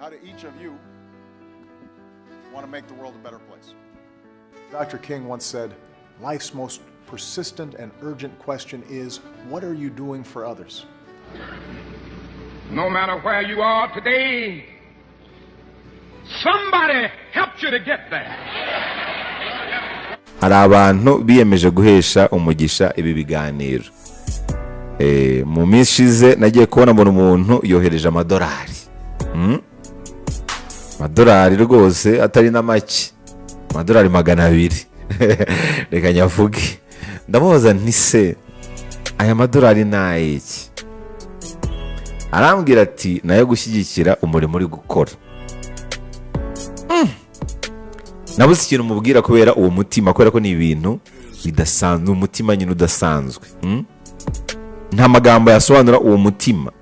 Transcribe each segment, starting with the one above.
How do each of you want to make the world a better place? Dr. King once said, "Life's most persistent and urgent question is, what are you doing for others?" No matter where you are today, somebody helped you to get there. Hari abantu biyemeje guhesha umugisha ibi biganiro. Mu minsi ishize nagiye kubona mbona umuntu yohereje amadolari. Amadolari rwose atari na make, amadolari 200, reka nyavuge. Ndamubaza nti: "Se aya madolari ni ay'iki?" Arambwira ati: "Nayo gushyigikira umurimo uri gukora." Nabuze ikintu mubwira kubera uwo mutima, kubera ko ni ibintu bidasanzwe, umutima nyine udasanzwe. Nta magambo yasobanura uwo mutima.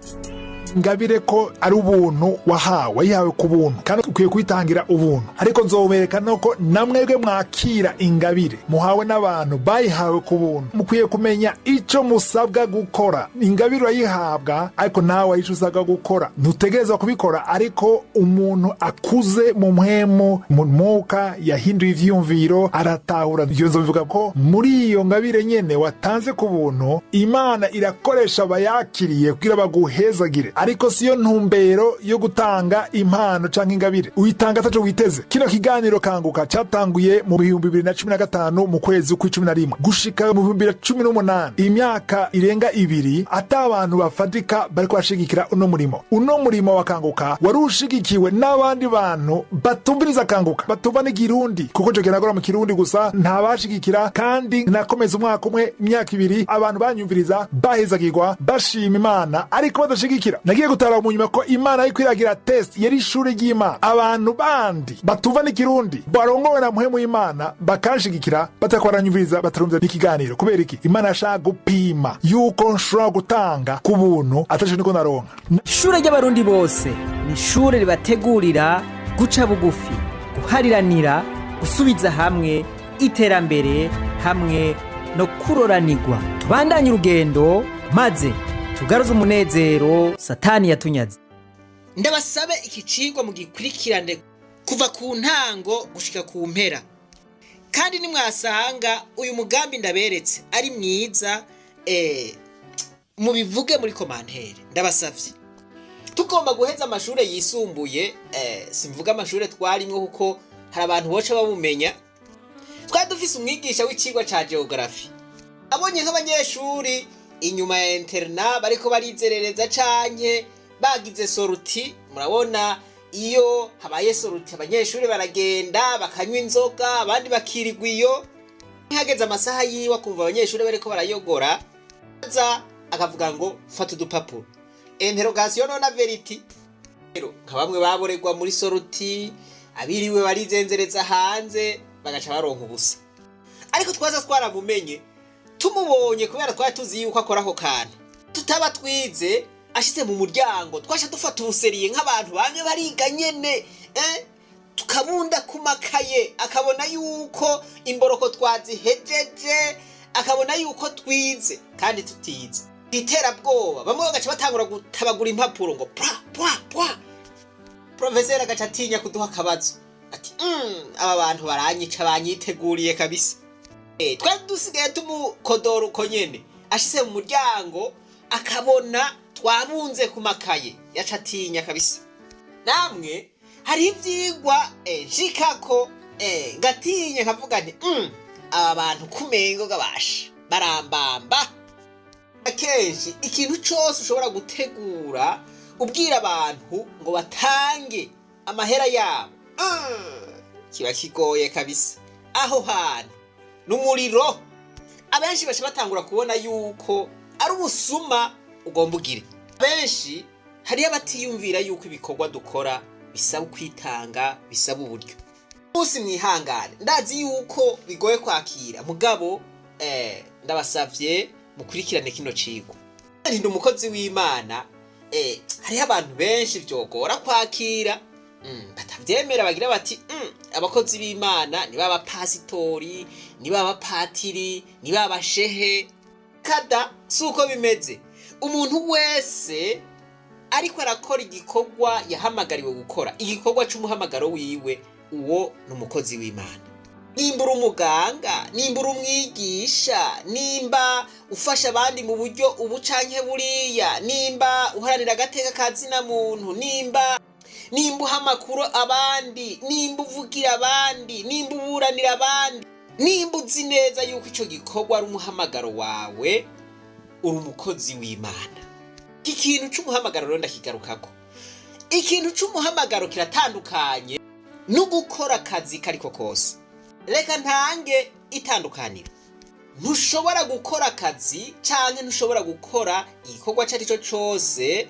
Ngabire ko ari ubuntu wahawe, wayihawe ku buntu kandi ukwiye kuyitangira ubuntu. Ariko nzobereka nuko namwebwe mwakira ingabire muhawe n'abantu bayihawe ku buntu, mukwiye kumenya ico musabwa gukora. Ingabire urayihabwa, ariko nawe ico usabwa gukora ntutegerezwa kubikora. Ariko umuntu akuze mu mpwemu, mu mwuka, yahinduye ivyiyumviro, aratahura. Ibyo nzobivuga ko muri iyo ngabire nyene watanze ku buntu, Imana irakoresha abayakiriye kugira baguhezagire. Ariko siyo ntumbero yo gutanga impano canke ingabire, uyitanga ataco witeze. Kino kiganiro Kanguka catanguye mu 2015 mu kwezi kw'11 gushika mu 2018, imyaka irenga 2, ata abantu bafatika bariko bashigikira uno murimo. Uno murimo wa Kanguka wari ushigikiwe n'abandi bantu batumviriza Kanguka, batumva n'ikirundi, kuko ico gihe nagora mu Kirundi gusa, ntabashigikira. Kandi nakomeza umwaka umwe, imyaka 2, abantu banyumviriza, bahezagirwa, bashima Imana, ariko badashigikira. Nagiye gutara mu nyuma ko Imana ariko iragira test, yari ishuri ry'Imana. Abantu bandi batumva n'ikirundi barongowe na mpwemu y'Imana bakanshigikira, batariko baranyumviriza, batarumva n'ikiganiro. Kubera iki? Imana yashaka gupima yuko nshobora gutanga ku buntu ataco niko naronka. Ishure ry'Abarundi bose ni ishure ribategurira guca bugufi, guhariranira, gusubiza hamwe, iterambere hamwe no kuroranirwa. Tubandanye urugendo maze tugaruze umunezero Satani yatunyaze. Ndabasabe iki cigwa mugikurikirane kuva ku ntango gushika ku mpera, kandi nimwasanga uyu mugambi ndaberetse ari mwiza, mubivuge muri commentaire, ndabasavye. Tugomba guheza amashure yisumbuye, simvuga amashure twarimwo kuko hari abantu boca babumenya. Twari dufise umwigisha w'icigwa ca geography. Abonye nk'abanyeshuri inyuma ya internat bariko barizerereza canke bagize sortie, murabona iyo habaye sortie abanyeshuri baragenda bakanywa inzoga, abandi bakirirwa iyo. Hageze amasaha yiwe akumva abanyeshuri bariko barayogora, aza akavuga ngo: "Fata udupapuro, interrogation non averti." Rero nka bamwe baborerwa muri sortie, abiriwe barizenzereza hanze, bagaca baronka ubusa. Ariko twaza twaramumenye, tumubonye, kubera twari tuzi yuko akora ako kantu tutaba twize, ashitse mu muryango twasha dufata ubuseriye nk'abantu bamwe bariga nyene, tukabunda ku makaye, akabona yuko imboroko twazihejeje, akabona yuko twize kandi tutize. Iterabwoba, bamwe bagaca batangura gutabagura impapuro ngo pwa pwa pwa. Profeseri agaca atinya kuduha akabazo, ati: "Aba bantu baranyica, banyiteguriye kabisa." Twari dusigaye tumukodora uko nyene. Ashitse mu muryango akabona twabunze ku makaye, yaca atinya kabisa. Namwe hari ivyigwa nshikako ngatinya, nkavuga nti: "Aba bantu kumengo gabasha barambamba." Akenshi ikintu cose ushobora gutegura ubwira abantu ngo batange amahera yabo, kiba kigoye kabisa. Aho hantu n'umuriro, abenshi baca batangura kubona yuko ari ubusuma ugomba ugire. Benshi hariyo abatiyumvira yuko ibikorwa dukora bisaba kwitanga, bisaba uburyo. Munsi mwihangane, ndazi yuko bigoye kwakira, mugabo ndabasavye mukurikirane kino cigwa. Ndi umukozi w'Imana, hariho abantu benshi vyogora kwakira, batavyemera, bagira bati: "Abakozi b'Imana ni b'abapasitori, ni b'abapatiri, ni b'abashehe." Kada si uko bimeze. Umuntu wese Ariko arakora igikorwa yahamagariwe gukora, igikorwa cy'umuhamagaro wiwe, uwo ni umukozi w'Imana. Nimba uri umuganga, nimba uri umwigisha, nimba ufasha abandi mu buryo ubu canke buriya, nimba uharanira agateka ka zina muntu, nimba uha amakuru abandi, nimba uvugira abandi, nimba uburanira abandi, nimba uzi neza yuko ico gikorwa ari umuhamagaro wawe, uri umukozi w'Imana. Iki kintu c'umuhamagaro rero ndakigarukako. Ikintu c'umuhamagaro kiratandukanye no gukora akazi kariko kose. Reka ntange itandukaniro. Ntushobora gukora akazi canke ntushobora gukora igikorwa icyo ari cyo cyose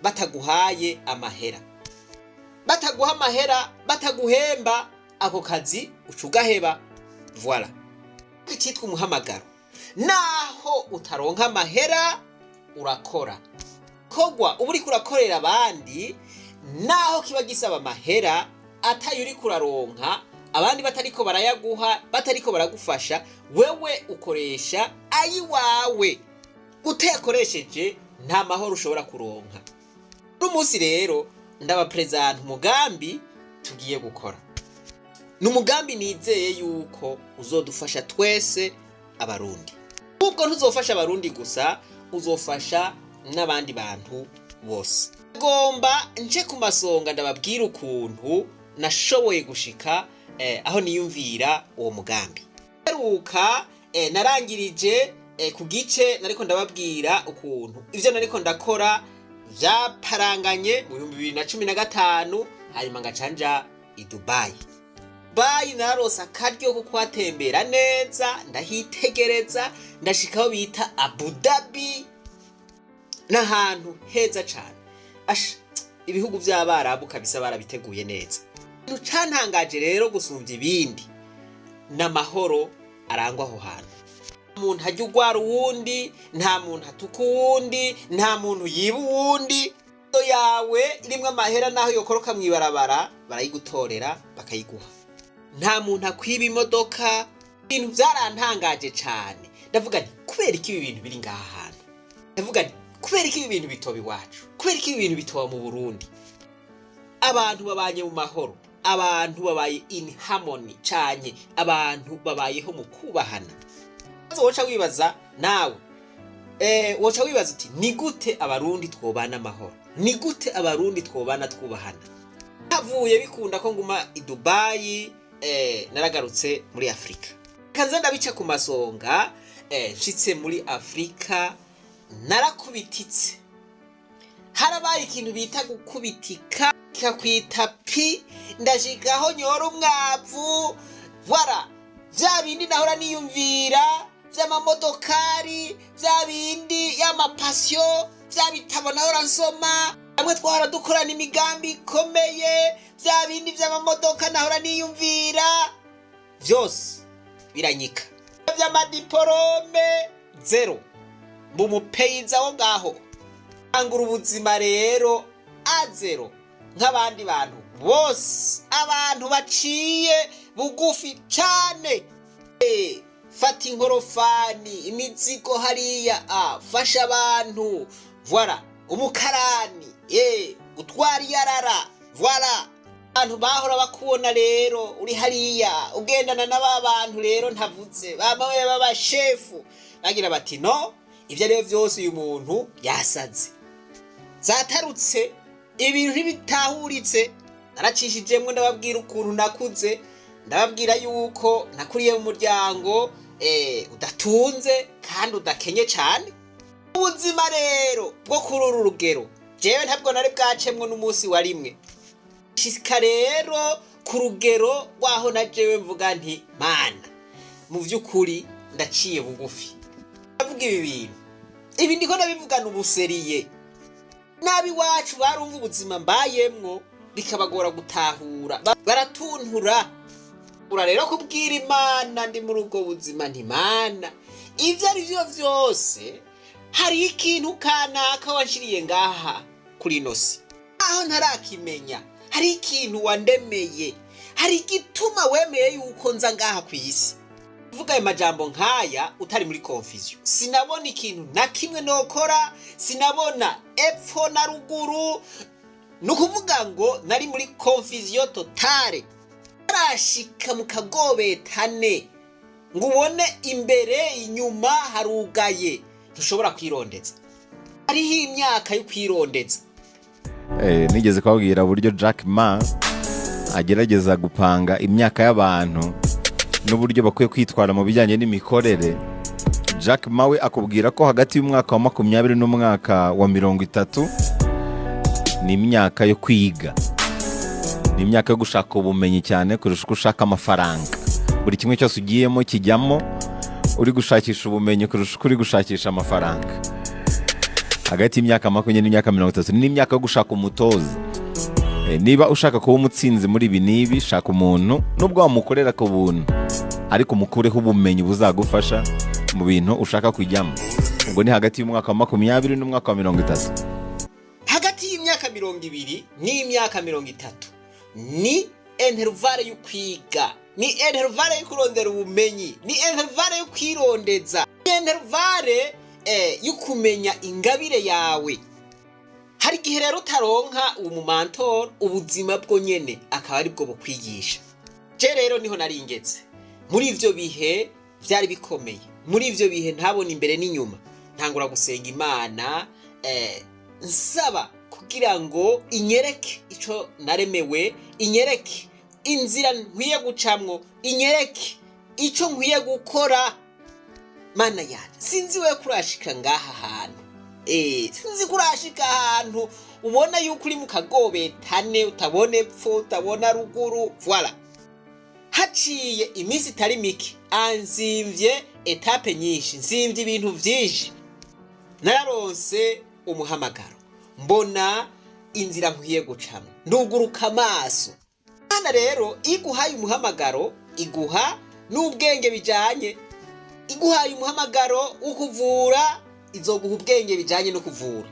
bataguhaye amahera. Bataguha amahera, bataguhemba, ako kazi uca ugaheba. Voilà icyitwa umuhamagaro. Naho utaronka amahera, urakora kogwa uba uriko urakorera abandi, naho kiba gisaba amahera atayo uriko uraronka, abandi batariko barayaguha, batariko baragufasha, wewe ukoresha ayiwawe. Utayakoresheje, nta mahoro ushobora kuronka. Uno munsi rero ndabaperezanta umugambi tugiye gukora. Ni umugambi nizeye yuko uzodufasha twese Abarundi. Ubwo ntuzofasha Abarundi gusa, uzofasha n'abandi bantu bose. Ngomba nce ku masonga, ndababwira ukuntu nashoboye gushika aho niyumvira uwo mugambi. Heruka narangirije ku gice nariko ndababwira ukuntu ivyo nariko ndakora vyaparanganye mu 2015, hanyuma ngaca nja i Dubai. Dubai narose akaryo ko kuhatembera neza, ndahitegereza, ndashika aho bita Abu Dhabi, n'ahantu heza cane. Asha, ibihugu vy'Abarabu kabisa barabiteguye neza. Ikintu cantangaje rero gusumvya ibindi n'amahoro arangwa aho hantu. Nta muntu ajya ugwara uwundi, nta muntu atuka uwundi, nta muntu yiba uwundi. Imodoka yawe irimwo amahera, naho yokoroka mw'ibarabara, barayigutorera bakayiguha. Nta muntu akwiba imodoka. Ibintu vyarantangaje cane. Ndavuga nti: "Kubera iki ibi bintu biri ngaha hantu?" Ndavuga nti: "Kubera iki ibi bintu bitoba iwacu? Kubera iki ibi bintu bitoba mu Burundi?" Abantu babanye mu mahoro, abantu babaye in harmony cane, abantu babayeho mu kubahana. Woca wibaza nawe, woca wibaza uti: "Ni gute Abarundi twobana amahoro? Ni gute Abarundi twobana twubahana?" Havuye bikunda ko nguma i Dubai, naragarutse muri Afurika. Kanze ndabica ku masonga. Nshitse muri Afurika narakubititse. Harabaye ikintu bita gukubitika kakwita pi. Ndashikaho nyora umwavu. Voilà, vya bindi nahora niyumvira vy'amamodokari, vya bindi y'amapasiyo, vya bitabo nahora nsoma, hamwe twahora dukorana imigambi ikomeye, vya bindi vy'amamodoka nahora niyumvira, vyose biranyika. Vy'amadiporome zéro, mba umupeyiza wo ngaho. Angura ubuzima rero à zéro nk'abandi bantu bose, abantu baciye bugufi cane. Fata inkorofani, imizigo hariya, fasha abantu. Voilà, umukarani, utwara iyarara. Voilà, abantu bahora bakubona rero uri hariya ugendana n'aba bantu rero ntavuze, bamwe b'abashefu, bagira bati: "No, ibyo ari byo byose uyu muntu yasaze, zatarutse, ibintu ntibitahuritse." Naracishijemwo ndababwira ukuntu nakuze, ndababwira yuko nakuriye mu muryango udatunze kandi udakenye cyane. Ubuzima rero bwo kuri uru rugero jewe ntabwo nari bwacemwo n'umunsi wa rimwe. Shika rero ku rugero rwaho na jewe mvuga nti: "Mana, mu by'ukuri ndaciye bugufi." Ndavuga ibi bintu, ibi ndiko ndabivugana ubusérieux. Nabi iwacu barumva ubuzima mbayemwo bikabagora gutahura, baratuntura. Ura rero kubwira Imana ndi muri ubwo buzima nti: "Mana, ibyo ari byo byose hari ikintu kanaka wanshiriye ngaha kuri ino si, aho ntarakimenya. Hari ikintu wandemeye, hari igituma wemeye yuko nza ngaha ku isi." Kuvuga ayo majambo nk'aya utari muri confusion, sinabona ikintu na kimwe nokora, sinabona epfo na ruguru. Ni ukuvuga ngo nari muri confusion totale. Arashika mu kagobetane ngo ubone imbere inyuma harugaye, ntushobora kwirondeza. Hariho imyaka yo kwirondeza. Nigeze kubabwira uburyo Jack Ma agerageza gupanga imyaka y'abantu n'uburyo bakwiye kwitwara mu bijyanye n'imikorere. Jack Ma we akubwira ko hagati y'umwaka wa 20 n'umwaka wa 30 ni imyaka yo kwiga, ni imyaka yo gushaka ubumenyi cyane kurusha uko ushaka amafaranga. Buri kimwe cyose ugiyemo, kijyamo uri gushakisha ubumenyi kurusha uko uri gushakisha amafaranga. Hagati y'imyaka 20 n'imyaka 30 ni imyaka yo gushaka umutoza. Niba ushaka kuba umutsinzi muri ibi n'ibi, shaka umuntu, nubwo wamukorera ku buntu, ariko umukureho ubumenyi buzagufasha mu bintu ushaka kujyamo. Ubwo ni hagati y'umwaka wa 20 n'umwaka wa 30. Hagati y'imyaka 20 n'imyaka 30 ni intervalle yo kwiga, ni intervalle yo kurondera ubumenyi, ni intervalle yo kwirondeza, ni intervalle yo kumenya ingabire yawe. Hari igihe rero utaronka uwo mu mentor, ubuzima bwo nyene akaba aribwo bukwigisha. Je rero niho naringeze muri ivyo bihe vyari bikomeye, muri ivyo bihe ntabona imbere n'inyuma. Ntangura gusenga Imana, nsaba kugira ngo inyereke ico naremewe, inyereke inzira nkwiye gucamwo, inyereke ico nkwiye gukora. Mana yanje, sinzi we kurashika ngaha hantu, sinzi kurashika ahantu ubona yuko uri mu kagobetane, utabona epfo, utabona ruguru. Voilà, haciye iminsi itari mike, anzimvye étapes nyinshi, nzimvye ibintu vyinshi. Nararonse umuhamagaro, mbona inzira nkwiye gucamo, nduguruka amaso. Mana rero iguhaye umuhamagaro, iguha n'ubwenge bijanye. Iguhaye umuhamagaro wo kuvura, izoguha ubwenge bijanye no kuvura.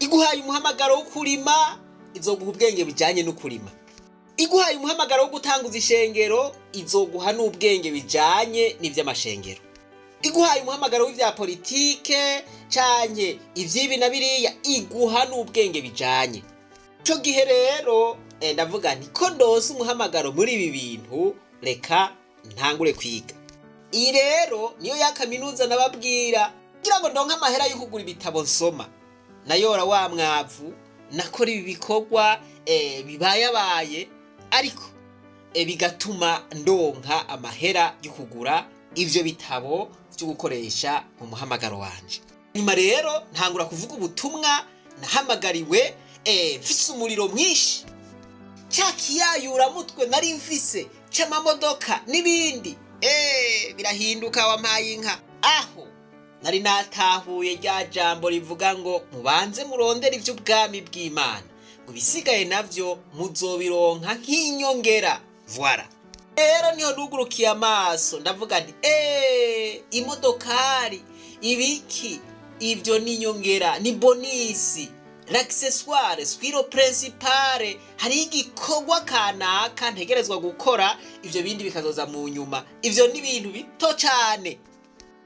Iguhaye umuhamagaro wo kurima, izoguha ubwenge bijanye no kurima. Iguhaye umuhamagaro wo gutanguza ishengero, izoguha n'ubwenge bijanye n'ivy'amashengero. Iguhaye umuhamagaro w'ivya politike canke ivy'ibi na biriya, iguha n'ubwenge bijanye. Ico gihe rero ndavuga nti: "Ko ndose umuhamagaro muri ibi bintu, reka ntangure kwiga." Iyi rero niyo ya kaminuza nababwira. Kugira ngo ndonke amahera yo kugura ibitabo nsoma, nayora wa mwavu, nakora ibi bikorwa bibayabaye, ariko bigatuma ndonka amahera yo kugura ivyo bitabo vyo gukoresha mu muhamagaro wanje. Nyuma rero ntangura kuvuga ubutumwa nahamagariwe, mfise umuriro mwinshi. Ca kiyayuramutwe nari mfise c'amamodoka n'ibindi birahinduka. Wampaye inka, aho nari natahuye rya jambo rivuga ngo: "Mubanze murondere ivy'ubwami bw'Imana, ngo ibisigaye navyo muzobironka nk'inyongera." Voilà, rero niho nugurukiye amaso, ndavuga nti: "Imodokari, ibiki, ibyo ni inyongera, ni bonus, l'accessoire, si le principal. Hari igikorwa kanaka ntegerezwa gukora, ivyo bindi bikazoza mu nyuma. Ivyo ni ibintu bito cane."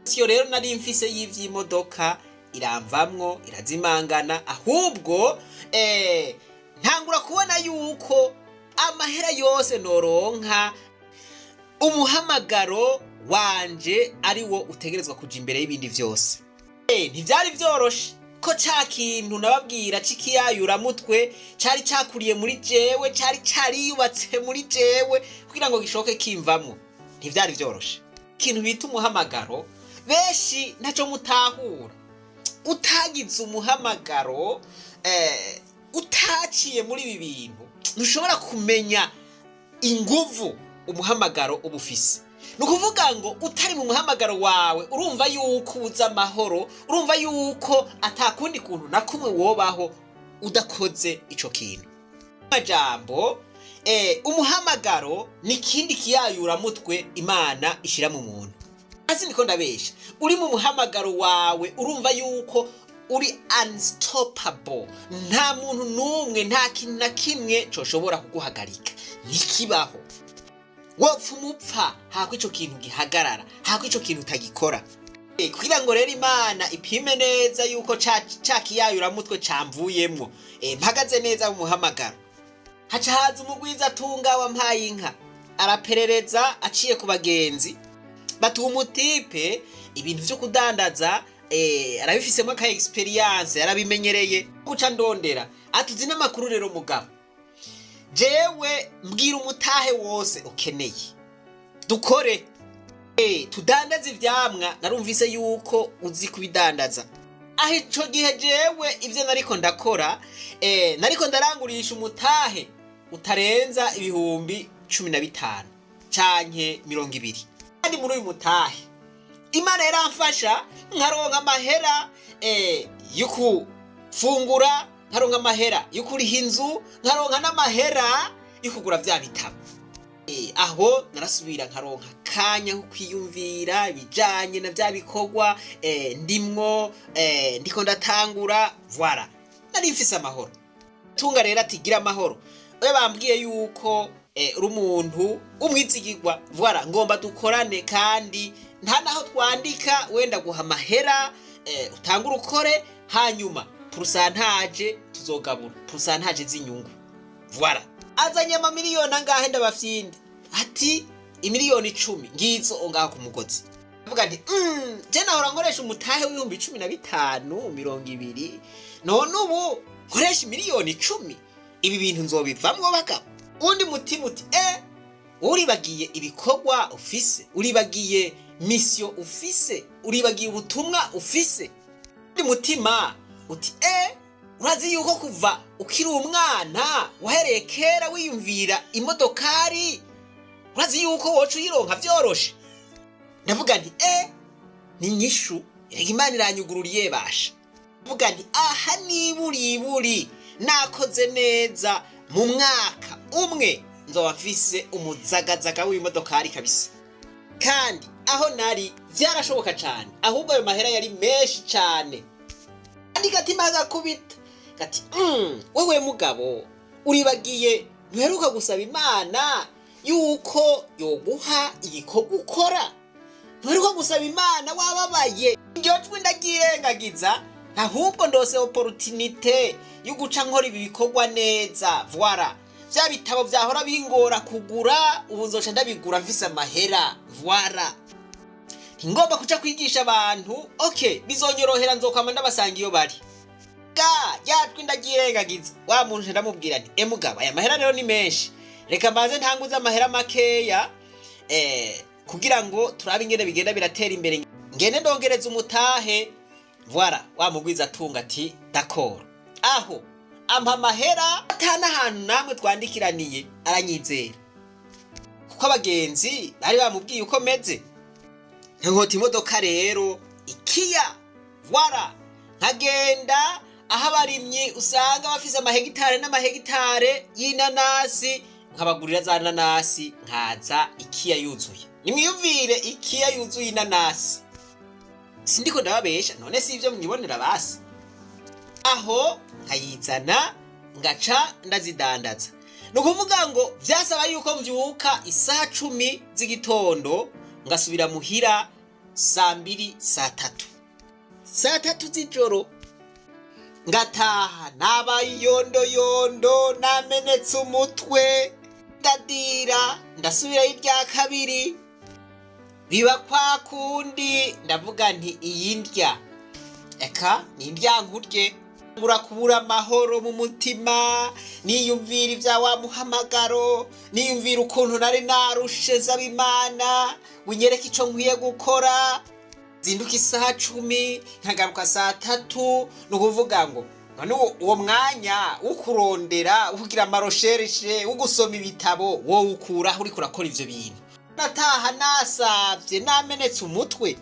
Siyo rero nari mfise y'ivy'imodoka iramvamwo, irazimangana. Ahubwo ntangura kubona yuko amahera yose noronka, umuhamagaro wanje ari wo utegerezwa kuja imbere y'ibindi vyose. Ntivyari vyoroshe ko ca kintu nababwira c'ikiyayuramutwe cari cakuriye muri jewe, cari cariyubatse muri jewe, kugira ngo gishoke kimvamwo, ntivyari vyoroshe. Ikintu bita umuhamagaro, benshi ntaco mutahura. Utagize umuhamagaro, utaciye muri ibi bintu, ntushobora kumenya inguvu umuhamagaro uba ufise. Ni ukuvuga ngo utari mu muhamagaro wawe, urumva yuko ubuze amahoro, urumva yuko atakundi kuntu na kumwe wobaho udakoze ico kintu. Amajambo umuhamagaro ni ikindi kiyayuramutwe Imana ishira mu muntu. Hasi niko ndabesha? Uri mu muhamagaro wawe, urumva yuko uri unstoppable. Nta muntu n'umwe, nta kintu na kimwe coshobora kuguhagarika, ntikibaho. Wopfa umupfa hako ico kintu gihagarara, hako ico kintu utagikora. Kugira ngo rero Imana ipime neza yuko ca kiyayuramutwe camvuyemwo, mpagaze neza mu muhamagaro, haca haza umugwizatunga wampaye inka, araperereza aciye ku bagenzi batuha umutipe ibintu vyo kudandaza, arabifisemo aka experience, arabimenyereye. Guca ndondera atuzi n'amakuru. Rero mugabo jewe mbwira umutahe wose ukeneye dukore, tudandaze ivyamwa, narumvise yuko uzi kubidandaza. Aho ico gihe jewe ivyo nariko ndakora, nariko ndarangurisha umutahe utarenza 15,000 canke 20. Kandi muri uyu mutahe Imana yaramfasha nkaronka amahera yo gufungura, nkaronka amahera yo kuriha inzu, nkaronka n'amahera yo kugura vya bitabo. Aho narasubira nkaronka akanya ko kwiyumvira ibijanye na vya bikorwa, ndimwo, ndiko ndatangura. Voilà, nari mfise amahoro. Tunga rero ati gira amahoro, we bambwiye yuko uri umuntu umwizigirwa. Voilà, ngomba dukorane kandi nta naho twandika, wenda guha amahera, utangure ukore, hanyuma pourcentage tuzogabura, pourcentage z'inyungu. Voilà, azanye amamiliyoni angahe ndabafyinde? Ati imiliyoni 10 ngizo ngaho ku mugozi. Avuga nti je nahora nkoresha umutahe w'15,000, 20, none ubu nkoresha imiliyoni 10, ibi bintu nzobivamwo bagabo? Undi mutima uti uribagiye ibikorwa ufise, uribagiye mission ufise, uribagiye ubutumwa ufise. Undi mutima uti urazi yuko kuva ukiri umwana wahereye kera wiyumvira imodokari, urazi yuko woca uyironka vyoroshe. Ndavuga nti ni inyishu, erega Imana iranyugururiye basha. Ndavuga nti aha niburiburi nakoze neza mu mwaka umwe nzoba mfise umuzagazaga w'imodokari kabisa. Kandi aho nari vyarashoboka cane, ahubwo ayo mahera yari menshi cane. Kandi gatima gakubita gati wewe mugabo uribagiye, ntuheruka gusaba Imana yuko yoguha igikorwa ukora? Ntuheruka gusaba Imana wababaye? Iryo jwi ndaryirengagiza, ahubwo ndose opportunité yo guca nkora ibi bikorwa neza. Voilà, vya bitabo vyahora bingora kugura ubu nzoca ndabigura mfise amahera. Voilà, ngomba kuja kwigisha abantu, okay, bizonyorohera, nzokwama ndabasanga iyo bari. Ga yatwi ndaryirengagiza. Wa muntu ndamubwira nti emugabo, aya mahera rero ni menshi, reka mbanze ntanguze amahera makeya, kugira ngo turabe ingene bigenda biratera imbere, ngende ndongereza umutahe. Voilà, wa mugwiza atunga ati d'accord. Aho ampa amahera ata n'ahantu namwe twandikiraniye, aranyizera kuko abagenzi bari bamubwiye uko meze. Nkota imodoka rero ikiya, voilà, nkagenda aho abarimyi usanga bafise amahegitare n'amahegitare y'inanasi, nkabagurira za nanasi, nkaza ikiya yuzuye. Nimwiyumvire ikiya yuzuye inanasi, sindiko ndababesha. None si ibyo mwibonera basi? Aho nkayizana ngaca ndazidandaza. Ni ukuvuga ngo vyasaba yuko mvyuka isaha 10 z'igitondo, ngasubira muhira saa 2, saa 3, saa 3 z'ijoro, ngataha nabaye iyondoyondo, namenetse umutwe, ndadira, ndasubirayo irya kabiri, biba kwa kundi. Ndavuga nti iyi ndya eka ni indyankurye, ngura kubura amahoro mu mutima, niyumvira ibya wa muhamagaro, niyumvira ukuntu nari narushe, nsaba Imana unyereke ico nkwiye gukora. Zinduka isaha 10, nkagaruka saa 3. Ni ukuvuga ngo none uwo mwanya wo kurondera, wo kugira ama recherches, wo gusoma ibitabo, wowe ukuraho uriko urakora ivyo bintu? Nataha nasavye, namenetse umutwe,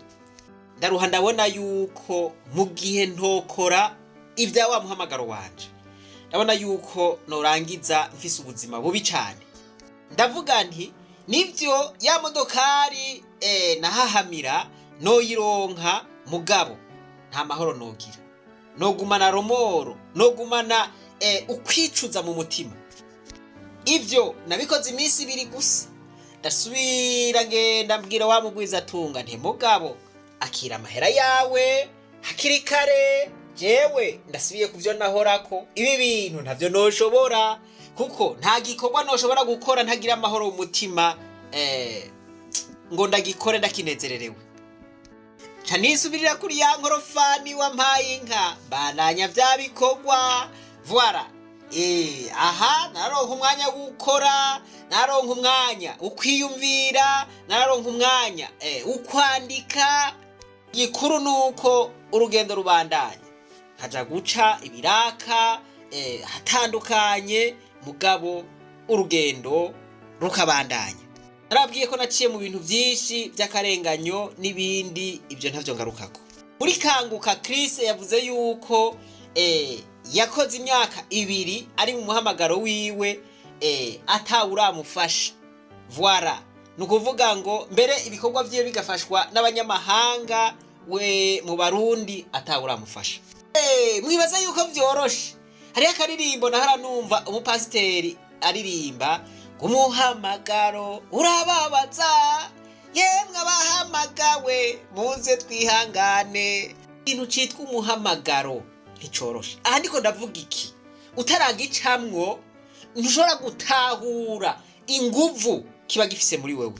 ndaruha. Ndabona yuko mu gihe ntokora ibya wa muhamagaro wanje, ndabona yuko norangiza mfise ubuzima bubi cane. Ndavuga nti nivyo, ya modokari nahahamira noyironka, mugabo nta mahoro nogira, nogumana remords, nogumana ukwicuza mu mutima. Ivyo nabikoze iminsi 2 gusa. Ndasubira ngenda mbwira wa mugwizatunga nti: "Mugabo, akira amahera yawe hakiri kare, jewe ndasubiye ku byo nahorako. Ibi bintu ntavyo noshobora, kuko nta gikorwa noshobora gukora ntagira amahoro mu mutima, ngo ndagikore ndakinezererewe." Nca nisubirira kuri ya nkorofani wampaye inka, bandanya vya bikorwa. Voilà. Aha nararonka umwanya wo gukora, nararonka umwanya wo kwiyumvira, nararonka umwanya wo kwandika. Gikuru nuko urugendo rubandanya, nkaja guca ibiraka hatandukanye, mugabo urugendo rukabandanya. Narabwiye ko naciye mu bintu byinshi by'akarenganyo n'ibindi, ibyo ntavyo ngarukako. Muri Kanguka, Chris yavuze yuko yakoze imyaka 2 ari mu muhamagaro wiwe atawuramufasha. Voilà, ni ukuvuga ngo mbere ibikorwa vyiwe bigafashwa n'abanyamahanga, we mu Barundi atawuramufasha. Mwibaza yuko vyoroshe? Hariho akaririmbo nahora numva umupasiteri aririmba ngo: "Umuhamagaro urababaza, yemwe abahamagawe muze twihangane." Ikintu citwa umuhamagaro nticoroshe. Aha ndiko ndavuga iki? Utaragicamwo ntushobora gutahura inguvu kiba gifise muri wewe.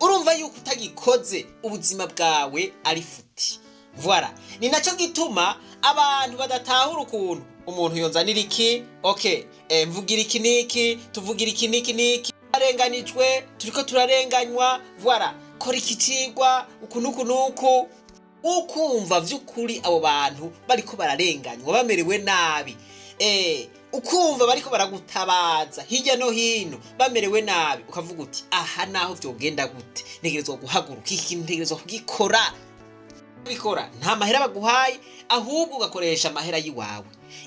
Urumva yuko utagikoze ubuzima bwawe ari futi. Voilà, ni nacyo gituma abantu badatahura ukuntu umuntu yonzanira iki, okay, mvugira iki niki, tuvugira iki niki niki, arenganijwe, turiko turarenganywa. Voilà, kora iki cigwa uku nuku nuku, ukumva vy'ukuri abo bantu bariko bararenganywa, bamerewe nabi, ukumva bariko baragutabaza hirya no hino, bamerewe nabi, ukavuga uti: "Aha naho vyogenda gute, ntegerezwa guhaguruka, iki kintu ntegerezwa kugikora." Bikora nta mahera baguhaye, ahubwo ugakoresha amahera y'iwawe.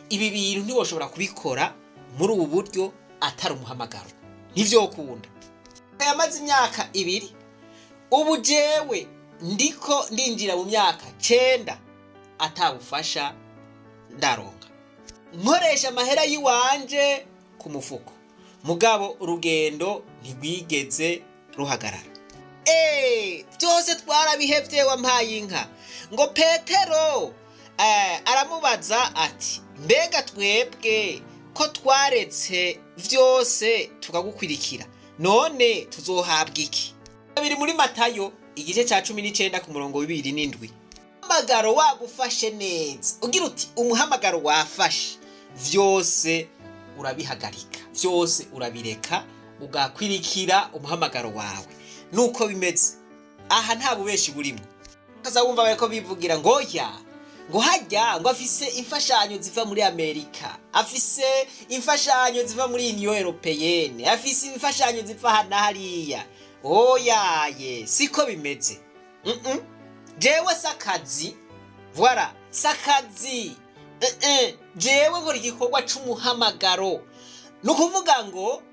Ibi bintu ntiwoshobora kubikora muri ubu buryo atari umuhamagaro, ntivyokunda. Yamaze imyaka 2, ubu jewe ndiko ndinjira mu myaka 9 atabufasha ndaronka, nkoresha amahera y'iwanje ku mufuko, mugabo urugendo ntirwigeze ruhagarara. Byose twarabihevye, wampaye inka. Ngo Petero aramubaza ati: "Mbega twebwe ko twaretse vyose tukagukwirikira, none tuzohabwa iki?" Biri muri Matayo igice ca 19 ku murongo 27. Umuhamagaro wagufashe neza, ugira uti umuhamagaro wafashe, vyose urabihagarika, vyose urabireka, ugakwirikira umuhamagaro wawe. Nuko bimeze, aha nta bubeshi burimo. Kaza wumva bariko bivugira ngo ya ngo hajya ngo afise imfashanyo ziva muri Amerika, afise imfashanyo ziva muri Union Européenne, afise imfashanyo ziva aha na hariya. Oyaye, siko bimeze. Jewe sakazi, voilà, sakazi. Jewe nkora igikorwa c'umuhamagaro. Ni ukuvuga ngo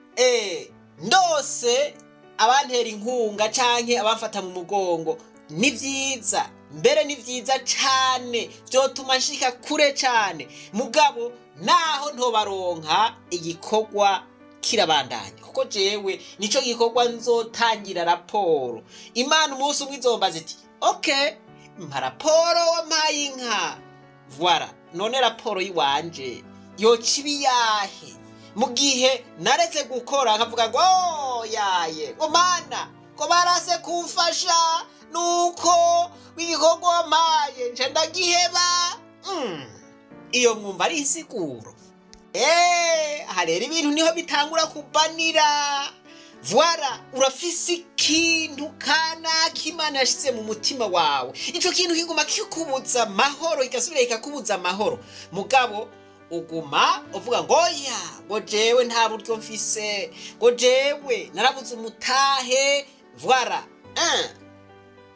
ndose abantera inkunga canke abamfata mu mugongo ni vyiza, mbere ni vyiza cane, vyotuma nshika kure cane. Mugabo naho ntobaronka, igikorwa kirabandanya, kuko jewe nico gikorwa nzotangira raporo Imana. Umunsi umwe izombaza iti: "Okay, mpa raporo, wampaye inka." Voilà, none raporo yiwanje yoca ibiyahe mu gihe naretse gukora, nkavuga ngo: "Oh, yaye, ngo Mana, ngo barase kumfasha, nuko igikorwa wampaye nca ndagiheba." Iyo mwumva ari insiguro? Aha rero ibintu niho bitangura kubanira. Voilà, urafise ikintu kanaka Imana yashize mu mutima wawe, ico kintu kiguma kikubuza amahoro, kigasubira kikakubuza amahoro, mugabo uguma uvuga ngo: "Oya, ngo jewe nta buryo mfise, ngo jewe narabuze umutahe." Voilà.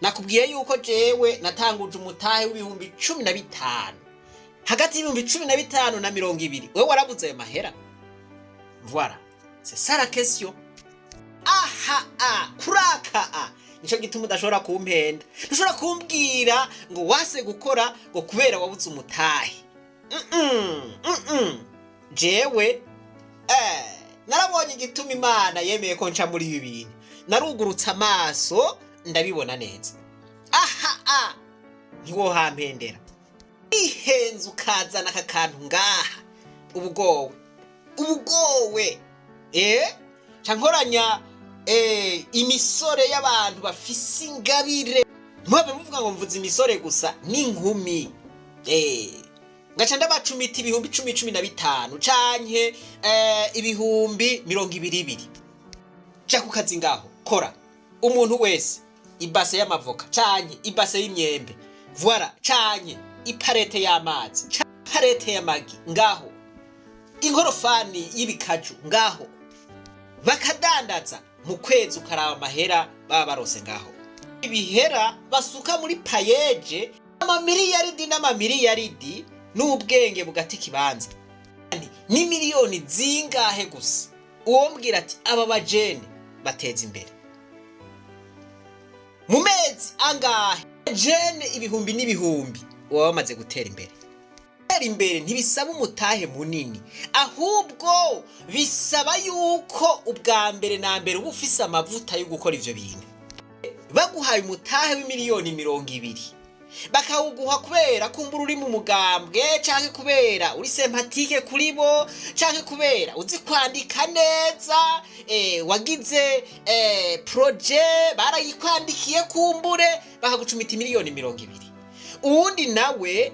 Nakubwiye yuko jewe natanguje umutahe w'15,000, hagati y'15,000 na 20. Wewe warabuze ayo mahera? Voilà, c'est ça la question. Aha a kuraka a nico gituma udashobora kumpenda, ntushobora kumbwira ngo wase gukora ngo kubera wabuze umutahe. Jewe narabonye igituma Imana yemeye ko nca muri ibi bintu. Narugurutse amaso, ndabibona neza. Aha a ntiwohampendera, ihenze ukazana aka kantu ngaha, ubugowe, ubugowe. Ca nkoranya imisore y'abantu bafise ingabire. Ntibabe muvuga ngo mvuze imisore gusa, n'inkumi. Ngaca ndabacumita 10,000, 15 canke 20,000. Ja ku kazi ngaho, kora. Umuntu wese ibase y'amavoka canke ibase y'imyembe, voilà, canke iparete y'amazi, canke iparete y'amagi ngaho, inkorofani y'ibikaju ngaho, bakadandaza. Mu kwezi ukaraba amahera baba barose ngaho, ibihera basuka muri PAEEJ, amamiliyaridi n'amamiliyaridi, n'ubwenge bugata ikibanza. Ni miliyoni zingahe gusa uwombwira ati aba bajene bateza imbere mu mezi angahe? Jene ibihumbi n'ibihumbi baba bamaze gutera imbere. Gutera imbere ntibisaba umutahe munini, ahubwo bisaba yuko ubwa mbere na mbere uba ufise amavuta yo gukora ivyo bintu. Baguhaye umutahe w'imiliyoni 20, bakawuguha kubera kumbura uri mu mugambwe, canke kubera uri sympathique kuri bo, canke kubera uzi kwandika neza, wagize projet barayikwandikiye, kumbure bakagucumita imiliyoni 20, uwundi nawe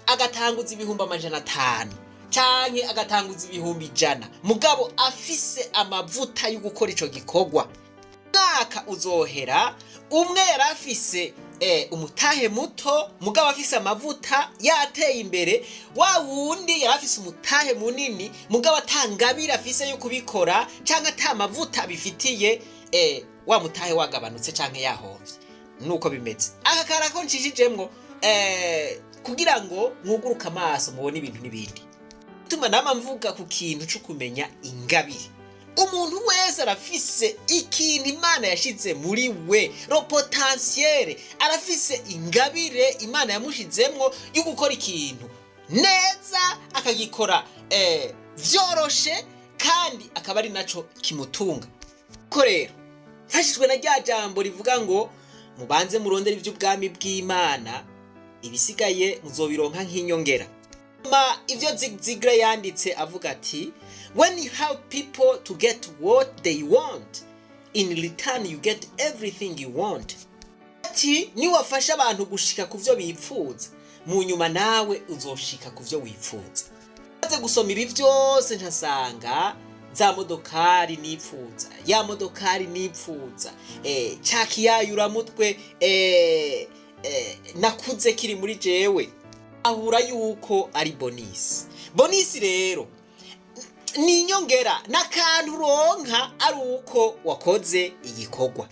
agatanguza 500,000 canke agatanguza 100,000, mugabo afise amavuta yo gukora ico gikorwa, mwaka uzohera umwe yari afise umutahe muto mugabo afise amavuta yateye imbere, wa wundi yari afise umutahe munini mugabo atangabira afise yo kubikora canke ata mavuta abifitiye, wa mutahe wagabanutse canke yahomvye. Nuko bimeze. Aka karako nshishijemwo kugira ngo mwuguruke amaso, mubone ibintu n'ibindi. Tuma nama mvuga ku kintu co kumenya ingabire. Umuntu wese arafise ikintu Imana yashize muri we, le potentiel. Arafise ingabire Imana yamushizemwo yo gukora ikintu neza, akagikora vyoroshe, kandi akaba ari naco kimutunga. Ko rero mfashijwe na rya jambo rivuga ngo mubanze murondere ivy'ubwami bw'Imana, ibisigaye muzobironka nk'inyongera. Ma ivyo Zig Ziglar yanditse avuga ati: "When you help people to get what they want, in return you get everything you want." Ati niwafasha abantu gushika ku vyo bipfuza, mu nyuma nawe uzoshika ku vyo wipfuza. Maze gusoma ibi vyose, ntasanga za modokari nipfuza, ya modokari nipfuza, ca kiyayuramutwe nakuze kiri muri jewe, ahura yuko ari bonus. Bonus rero ni inyongera, n'akantu uronka ari uko wakoze igikorwa.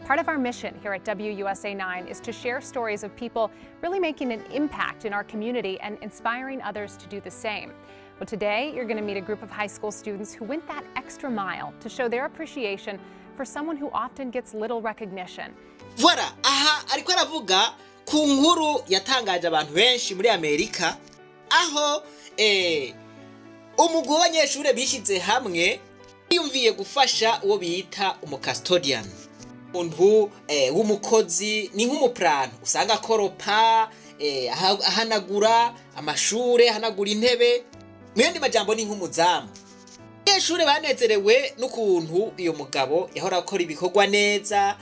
Part of our mission here at WUSA 9 is to share stories of people really making an impact in our community and inspiring others to do the same. Well, today you're going to meet a group of high school students who went that extra mile to show their appreciation for someone who often gets little recognition. Voilà, aha ariko aravuga ku nkuru yatangaje abantu benshi muri Amerika, aho umugwi w'abanyeshuri bishize hamwe biyumviye gufasha uwo bita umucustodian, umuntu w'umukozi, ni nk'umuprano usanga akoropa, ahanagura amashure, ahanagura intebe. Mu yandi majambo ni nk'umuzamu. Abanyeshuri banezerewe n'ukuntu uyu mugabo yahora akora ibikorwa neza,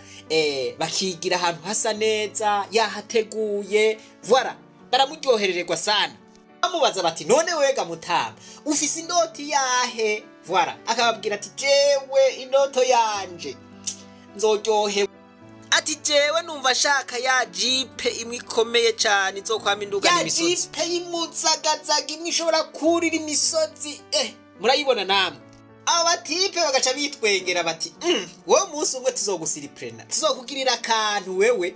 bakigira ahantu hasa neza yahateguye. Voilà, baramuryoherererwa sana. Bamubaza bati: "None wega mutama, ufise indoti yahe?" Voilà, akababwira ati: "Jewe indoto yanje nzoryohewe." Ati: "Jewe numva ashaka ya Jeep imwe ikomeye cane izokwama induga n'imisozi, ya Jeep y'imuzagazaga imwe ishobora kurira imisozi." Murayibona namwe. Abo batipe bagaca bitwengera bati: "Wowe munsi umwe tuzogusiriprena, tuzokugirira akantu wewe."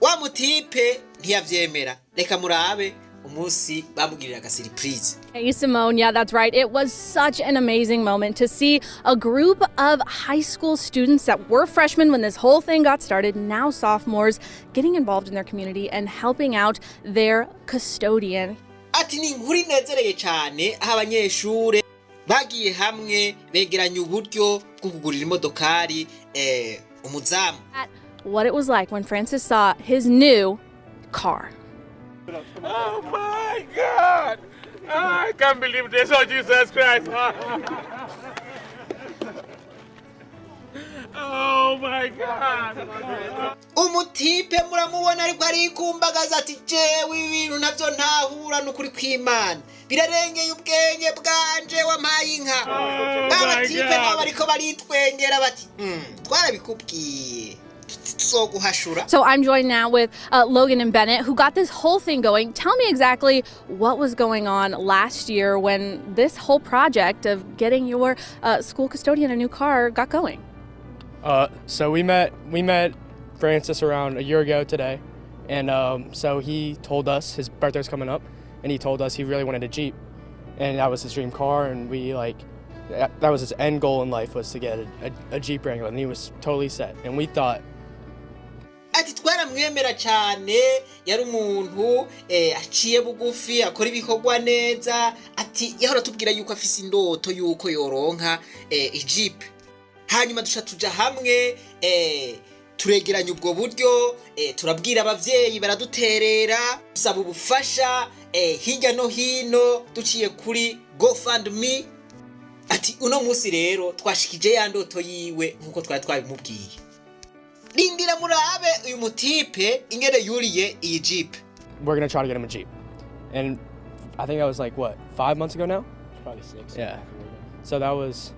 Wa mutipe ntiyavyemera. Reka murabe umunsi bamugirira agasurprise. Hey, Simone. Yeah, that's right. It was such an amazing moment to see a group of high school students that were freshmen when this whole thing got started, now sophomores, getting involved in their community and helping out their custodian. Ati ni inkuru inezereye cyane, aho abanyeshure Bagiye hamwe begeranya uburyo bwo kugurira imodokari umuzamu. At what it was like when Francis saw his new car. Oh my God! I can't believe this. Oh, Jesus Christ. Oh my God. Umutipe muramubona ariko arikumbagaza ati: "Jewe ibintu nabyo ntahura, n'ukuri kw'Imana birarengeye ubwenge bwanje, wampaye inka." Oh my Abatipe nabo God. bariko baritwengera bati: Twarabikubwiye, tuzoguhashura." So I'm joined now with Logan and Bennett, who got this whole thing going. Tell me exactly what was going on last year when this whole project of getting your school custodian a new car got going. So we met Francis around a year ago today, and so he told us his birthday's coming up, and he told us he really wanted a Jeep, and that was his dream car, and we like that was his end goal in life, was to get a Jeep Wrangler, and he was totally set. And we thought Ati: "Twaramwemera cyane, yari umuntu aciye bugufi, akora ibikorwa neza." Ati: "Yahora atubwira yuko afise indoto yuko yoronka ijipe." Hanyuma duca tuja hamwe, turegeranya ubwo buryo, turabwira abavyeyi baraduterera, dusaba ubufasha hirya no hino duciye kuri GoFundMe. Ati: "Uno munsi rero twashikije ya ndoto yiwe nk'uko twari twabimubwiye." Rindira murabe uyu mutipe ingene yuriye iyi jipe. We're gonna try to get him a Jeep, and I think that was like, what, 5 months ago now? Probably 6. Yeah. So that was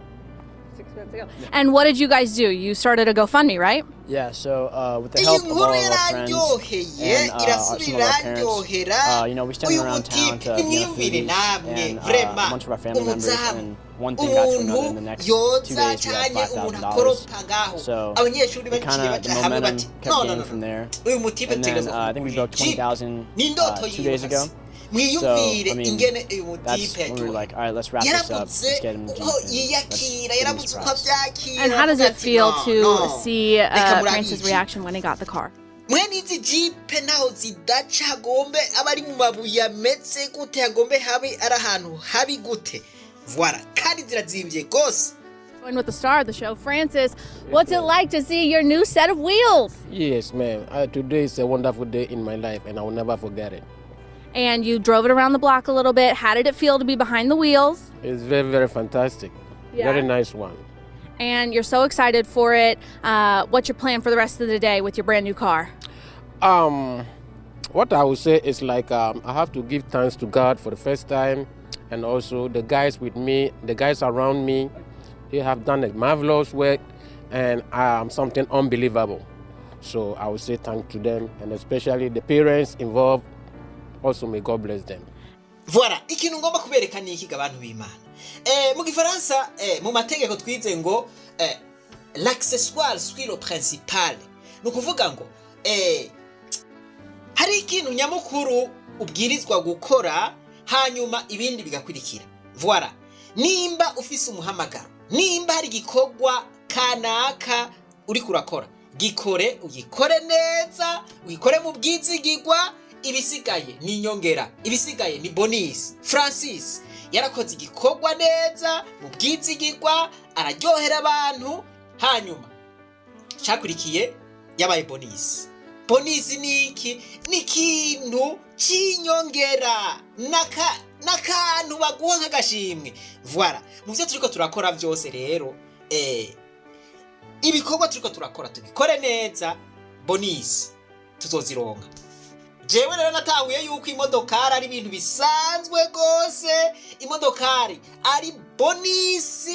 6 months ago. And what did you guys do? You started a GoFundMe, right? Yeah, so with the Iyi help of all nkuru of our friends yarandyoheye, and some of our parents, irasubira. We sent Uyu around town mutipe to nimwiyumvire foodies namwe, and vraiment a bunch of our family members, umuzamu and one thing got to another. In umuntu the next 2 yoza days, we had canke umuntu $5,000. akoropa ngaho, So abanyeshuri it baciye kind of baja the hamwe momentum bati: kept "No, no, gaining no, from no." there. Uyu mutipe And then tutegerezwa I think we broke kugura Jeep. 20,000 Ni indoto 2 yiwe days ago. kabisa. So Mwiyumvire I mean, ingene uyu that's mutipe when we were yaryohewe. like, "All right, let's wrap this up. Yarabuze Let's get him a Jeep uko and let's yiyakira, give him a yarabuze uko surprise." avyakira. And how does it Avuga ati, feel "No, to no. see Reka murabe Francis' iyi Jeep." reaction when he got the car? Mwene izi jipe ntaho zidaca, hagombe aba ari mu mabuye ameze gute, hagombe habe ari ahantu habi gute, voilà, kandi zirazimvye rwose. Joined with the star of the show, Francis. What's it like to see your new set of wheels? Yes, ma'am. Today is a wonderful day in my life, and I will never forget it. And you drove it around the block a little bit. How did it feel to be behind the wheels? It's very, very fantastic. Very nice one. And you're so excited for it. What's your plan for the rest of the day with your brand new car? What I would say is like I have to give thanks to God for the first time, and also the guys with me, the guys around me, they have done a marvelous work, and something unbelievable. So I would say thanks to them, and especially the parents involved. Also, may God bless them. Voilà, ikintu ngomba kubereka ni iki, abantu b'Imana? Mu gifaransa, mu mategeko twize ngo "l'accessoire suit le principal", ni ukuvuga ngo hari ikintu nyamukuru ubwirizwa gukora, hanyuma ibindi bigakurikira. Voilà, nimba ufise umuhamagaro, nimba hari igikorwa kanaka uriko urakora, gikore, ugikore neza, ugikore mu bwizigirwa. Ibisigaye ni inyongera, ibisigaye ni bonus. Francis yarakoze igikorwa neza mu bwizigirwa, araryohera abantu, hanyuma cyakurikiye yabaye bonus. Bonus ni iki? Ni ikintu cy'inyongera, n'akantu baguha nk'agashimwe. Voilà, mu byo turiko turakora byose rero, ibikorwa turiko turakora tubikore neza, bonus tuzozironka. Jewe rero natahuye yuko imodokari ari ibintu bisanzwe rwose, imodokari ari bonus.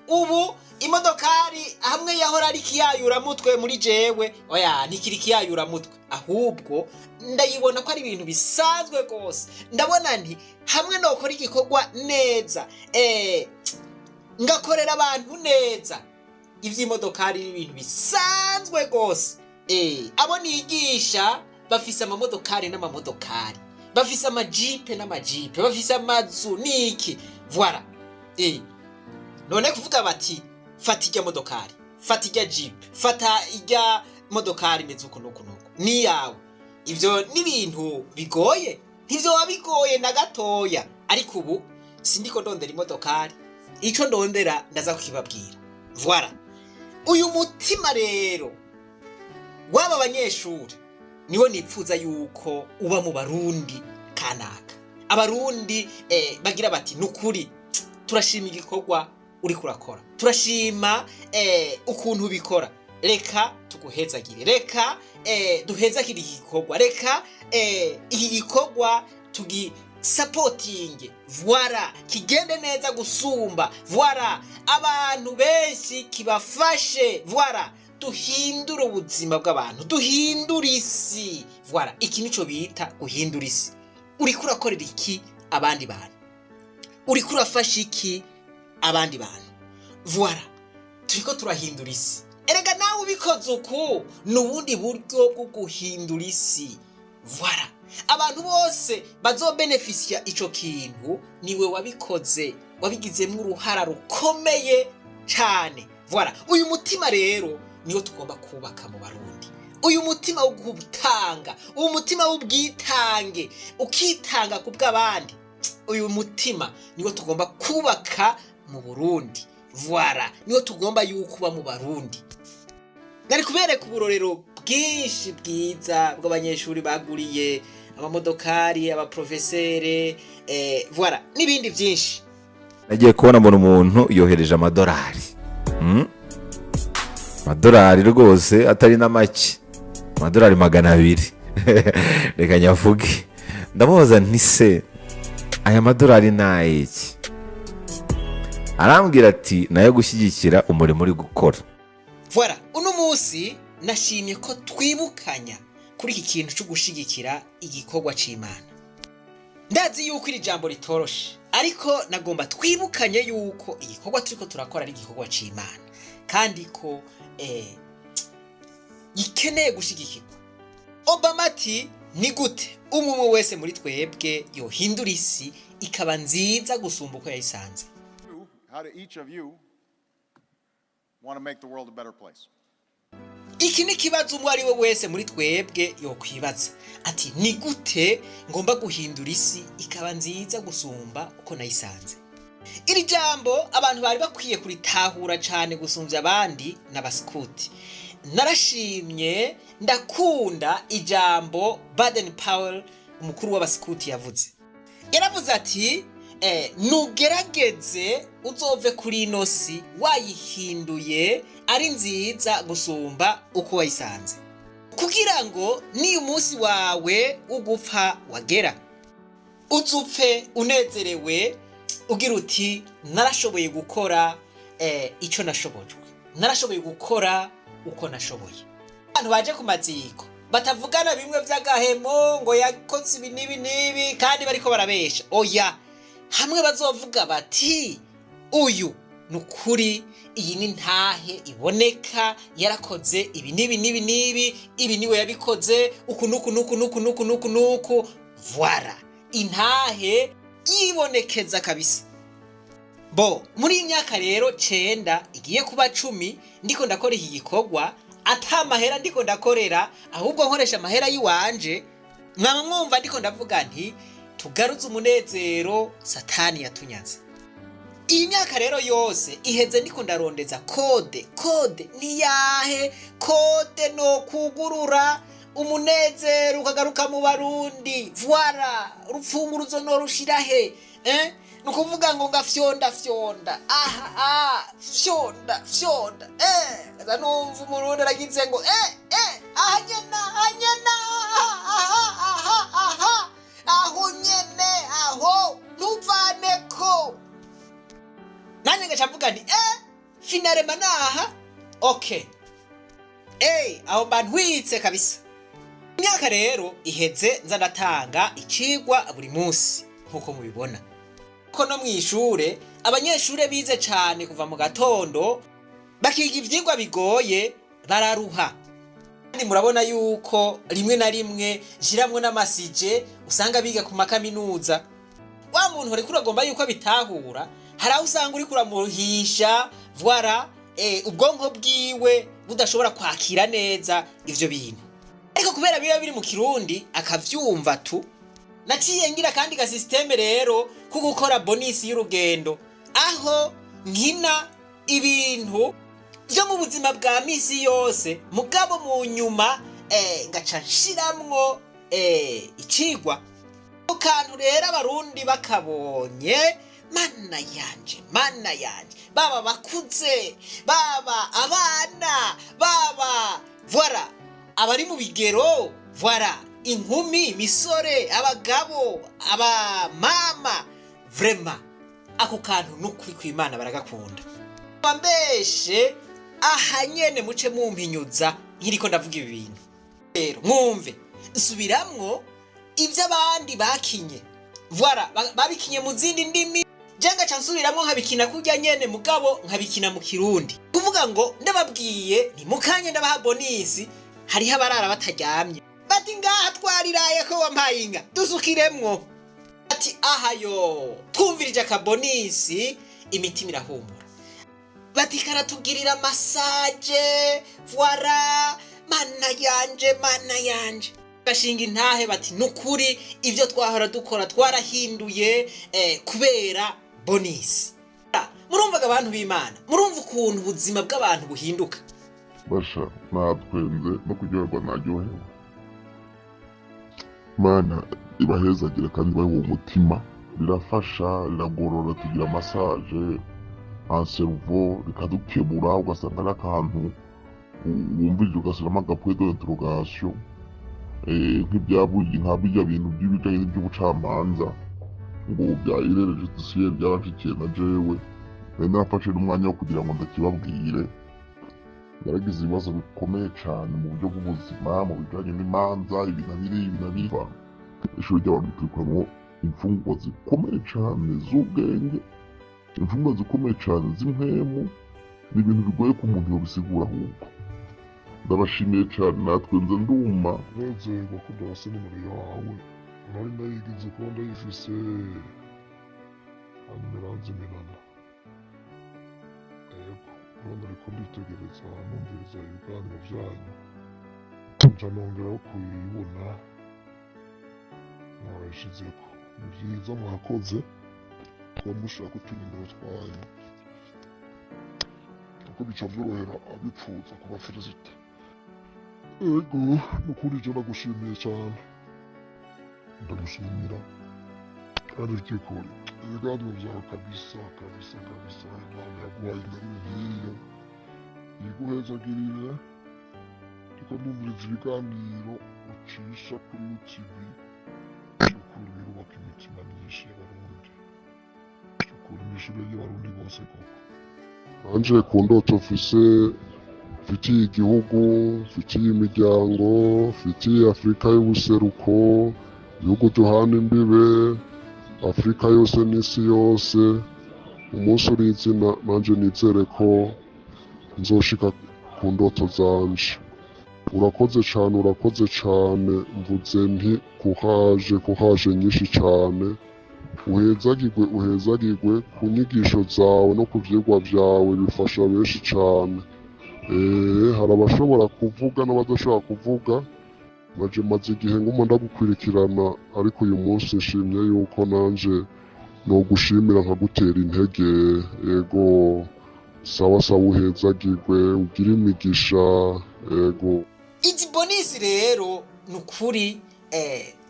Ubu imodokari hamwe yahora ari ikiyayuramutwe muri jewe, oya, ntikiri ikiyayuramutwe, ahubwo ndayibona ko ari ibintu bisanzwe rwose. Ndabona nti hamwe nokora igikorwa neza, ngakorera abantu neza, iby'imodokari ni ibintu bisanzwe rwose. Abo nigisha bafise amamodokari n'amamodokari, bafise amajipe n'amajipe, bafise amazu n'iki, voilà. None kuvuga bati: "Fata ijya modokari, fata ijya jipe, fata ijya modokari imeze uku n'uku n'uku, ni yawe", ibyo ni ibintu bigoye? Ntivyoba bigoye na gatoya. Ariko ubu sindiko ndondera imodokari. Ico ndondera ndaza kukibabwira. Voilà, uyu mutima rero w'aba banyeshuri niwo nipfuza yuko uba mu Barundi kanaka. Abarundi bagira bati: "Nukuri turashima igikorwa uri kurakora, turashima ukuntu ubikora, reka tuguhezagire, reka duhezagire iki gikorwa, reka iki gikorwa tugisapotinge, voilà, kigende neza gusumba, voilà, abantu benshi kibafashe, voilà, duhindure ubuzima bw'abantu, duhindure isi." Voilà, iki nico bita guhindura isi. Uriko urakorera iki abandi bantu? Uriko urafasha iki abandi bantu? Voilà, turiko turahindura isi. Erega nawe ubikoze uku ni ubundi buryo bwo guhindura isi. Voilà, abantu bose bazobenefisiya ico kintu niwe wabikoze, wabigizemo uruhara rukomeye cane. Voilà, uyu mutima rero niwo tugomba kubaka mu Barundi, uyu mutima wo gutanga, uyu mutima w'ubwitange, ukitanga ku bw'abandi. Uyu mutima niwo tugomba kubaka mu Burundi. Voilà, niwo tugomba yuko uba mu Barundi. Nari kubereka uburorero bwinshi bwiza bw'abanyeshuri baguriye amamodokari abaprofesere, voilà, n'ibindi byinshi. Nagiye kubona mbona umuntu yohereje amadolari. Amadolari rwose atari na make, amadolari 200, reka nyavuge. Ndamubaza nti: "Se aya madolari ni ay'iki?" Arambwira ati: "Nayo gushyigikira umurimo uri gukora." Voilà, uno munsi nashimye ko twibukanya kuri iki kintu cyo gushigikira igikorwa c'Imana. Ndazi yuko iri jambo ritoroshe, ariko nagomba twibukanye yuko igikorwa turiko turakora ari igikorwa c'Imana, kandi ko gikeneye gushigikirwa. Obama ati: "Ni gute umwe umwe wese muri twebwe yohindura isi ikaba nziza gusumba uko yayisanze?" How do each of you want to make the world a better place? Iki ni ikibazo umwe ari we wese muri twebwe yokwibaza ati: "Ni gute ngomba guhindura isi ikaba nziza gusumba uko nayisanze?" Iri jambo abantu bari bakwiye kuritahura cyane gusumbya abandi n'abasikuti. Narashimye, ndakunda ijambo Baden Powell, umukuru w'abasikuti, yavuze. Yaravuze ati: "Nugerageze uzove kuri ino si wayihinduye ari nziza gusumba uko wayisanze, kugira ngo niyo umunsi wawe wo gupfa wagera, uzupfe unezerewe, ugira uti: 'Narashoboye gukora icyo nashobojwe, narashoboye gukora uko nashoboye.'" Abantu baje ku maziko batavugana bimwe by'agahemo ngo yakoze ibi n'ibi n'ibi kandi bariko barabesha. Oya, hamwe bazovuga bati: "Uyu ni ukuri, iyi ni ntahe iboneka, yarakoze ibi n'ibi n'ibi n'ibi, ibi niwe yabikoze uku n'uku n'uku n'uku n'uku n'uku n'uku." Voilà, intahe yibonekeza kabisa. Bo muri iyi myaka rero 9 igiye kuba 10 ndiko ndakora iki gikorwa, ata mahera ndiko ndakorera, ahubwo nkoresha amahera y'iwanje. Mwaba mwumva ndiko ndavuga nti: "Tugaruze umunezero Satani yatunyaze." Iyi myaka rero yose iheze ndiko ndarondeza code. Code ni yahe? Code no kugurura umunezero ukagaruka mu Barundi. Voilà, urupfunguruzo no rushira he? Ni ukuvuga ngo ngafyonda fyonda aha, ah, fyonda fyonda, kaza numva Umurundi aragize ngo: "Eh, aha nyene, aha nyene, aha, aha, aha, aha, aho nyene, aho ntuvaneko." Nanjye ngaca mvuga nti: "Finalement naha, okay, aho mba ntwitse kabisa." Imyaka rero iheze nza ndatanga icigwa buri munsi, nk'uko mubibona ko no mw'ishure abanyeshure bize cane kuva mu gatondo, bakiga ivyigwa bigoye, bararuha. Kandi murabona yuko rimwe na rimwe nshiramwo n'amasije usanga biga ku makaminuza. Wa muntu uriko uragomba yuko abitahura, hari aho usanga uriko uramuruhisha. Voilà, ubwonko bwiwe budashobora kwakira neza ivyo bintu, ariko kubera biba biri mu Kirundi akavyumva tu. Naciye ngira kandi ga système rero ko gukora bonus y'urugendo, aho Nkina ibintu byo mu buzima bwa misi yose, mugabo mu nyuma ngaca nshiramwo icigwa. Ako kantu rero Abarundi bakabonye, Mana yanje, Mana yanje, baba bakuze, baba abana, baba voilà abari mu bigero, voilà inkumi, imisore, abagabo, abamama, vraiment ako kantu n'ukuri kw'Imana baragakunda. Bambeshe aha nyene, muce mumpinyuza nkiriko ndavuga ibi bintu. Rero mwumve, nsubiramwo ibyo abandi bakinye, voilà babikinye mu zindi ndimi, je ngaca nsubiramwo nkabikina kurya nyene, mugabo nkabikina mu Kirundi. Kuvuga ngo ndababwiye ni mukanye ndabaha bonus, hariho abarara bataryamye, bati: "Ngaha twariraye ko wampaye inka, dusukiremwo." Ati: "Aha yo twumvirije aka bonus, imitima irahumura." Bati: "Karatugirira massage, voilà, Mana yanje, Mana yanje." Gashinga intahe bati: "Nukuri ibyo twahora dukora twarahinduye kubera bonus." Murumvaga, abantu b'Imana, murumva ukuntu ubuzima bw'abantu buhinduka. Basha, natwenze no kuryoherwa, naryohewe. Mana ibahezagire kandi ibahe uwo mutima. Rirafasha, riragorora, tugira massage en cerveau, rikadukebura, ugasanga ari akantu wumvise ugashyiramo aga point d'interrogation, nk'ibyabuye nka bijya bintu by'ibijyanye n'iby'ubucamanza ngo bya erreur judiciaire byaranshikiye na jewe. Nari nafashe n'umwanya wo kugira ngo ndakibabwire. Naragize ibibazo bikomeye cyane mu buryo bw'ubuzima, mu bijyanye n'imanza, ibi na biri, ibi na biri. Ishuri ry'abantu turikuramwo imfungwa zikomeye cyane z'ubwenge, imfungwa zikomeye cyane z'impwemu. Ni ibintu bigoye ko umuntu yobisigura. Ahubwo ndabashimiye cyane, natwe nze nduma. Nezerwa ko ndabase nimero yawe, nari nayigize kuba ndayifise, hanyuma iranzimirana. Yego, urabona, ariko nditegereza, numviriza ibiganiro byanyu, nca nongeraho kuyibona mwarayishizeko. Ni byiza, mwakoze kuba mushaka utunimero twanyu, kuko bica byorohera abipfuza kuba féliciter. Ego, nukuri je ndagushimiye cyane, ndagushimira kandi by'ukuri ibiganiro byawe, kabisa kabisa kabisa. Imana yaguhaye ingabire nk'iyo iguhezagirire. Ndiko ndumviriza ibiganiro ucisha kuri YouTube, by'ukuri birubaka imitima myinshi y'Abarundi. By'ukuri n'ishure ry'Abarundi bose koko. Nanje ku ndoto mfise, mfitiye igihugu, mfitiye imiryango, mfitiye Afurika y'ubuseruko, ibihugu duhana imbibe, Afurika yose n'isi yose, umunsi uri izina nanje nizere ko nzoshika ku ndoto zanje. Urakoze cane, urakoze cane. Mvuze nti courage, courage nyinshi cane. Uhezagirwe, uhezagirwe ku nyigisho zawe no ku vyigwa vyawe, bifasha benshi cane. Hari abashobora kuvuga n'abadashobora kuvuga. Naje maze igihe nguma ndagukwirikirana, ariko uyu munsi nshimye yuko nanje nogushimira nkagutera intege. Ego, sawa sawa, uhezagirwe, ugire imigisha. Ego. Izi bonus rero ni ukuri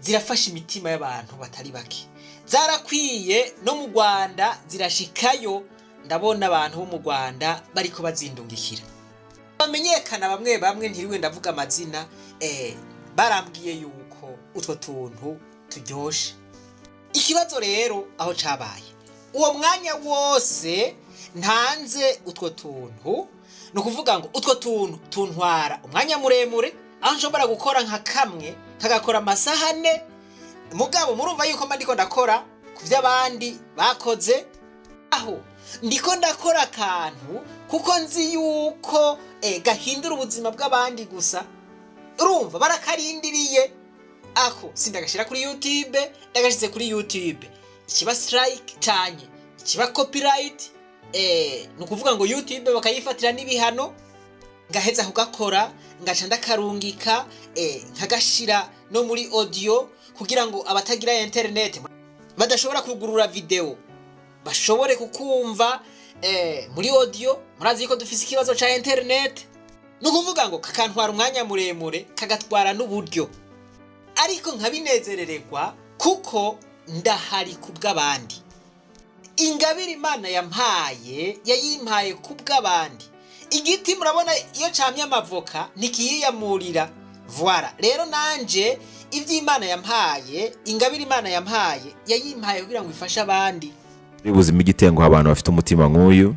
zirafasha imitima y'abantu batari bake. Zarakwiye no mu Rwanda, zirashikayo. Ndabona abantu bo mu Rwanda bariko bazindungikira, bamenyekana bamwe bamwe, ntiriwe ndavuga amazina. Barambwiye yuko utwo tuntu turyoshe. Ikibazo rero aho cabaye, uwo mwanya wose ntanze utwo tuntu, ni ukuvuga ngo utwo tuntu tuntwara umwanya muremure, aho nshobora gukora nka kamwe nkagakora amasaha 4. Mugabo murumva yuko mba ndiko ndakora ku vy'abandi bakoze, aho ndiko ndakora akantu kuko nzi yuko gahindura ubuzima bw'abandi gusa. Urumva barakarindiriye ako, sindagashira kuri YouTube. Ndagashize kuri YouTube, ikiba strike canye ikiba copyright, ni ukuvuga ngo YouTube bakayifatira n'ibihano. Ngaheza kugakora, ngaca ndakarungika, nkagashira no muri audio kugira ngo abatagira internet, badashobora kugurura video, bashobore kukumva. muri audio. Murazi ko dufise ikibazo ca internet, ni ukuvuga ngo kakantwara umwanya muremure, kagatwara n'uburyo, ariko nkabinezerererwa kuko ndahari ku bw'abandi. Ingabire Imana yampaye, yayimpaye ku bw'abandi. Igiti murabona iyo camye amavoka ntikiyiyamurira. Voilà, rero nanje iby'Imana yampaye, ingabire Imana yampaye, yayimpaye kugira ngo ifashe abandi. Ubuzima igitenguha abantu bafite umutima nk'uyu,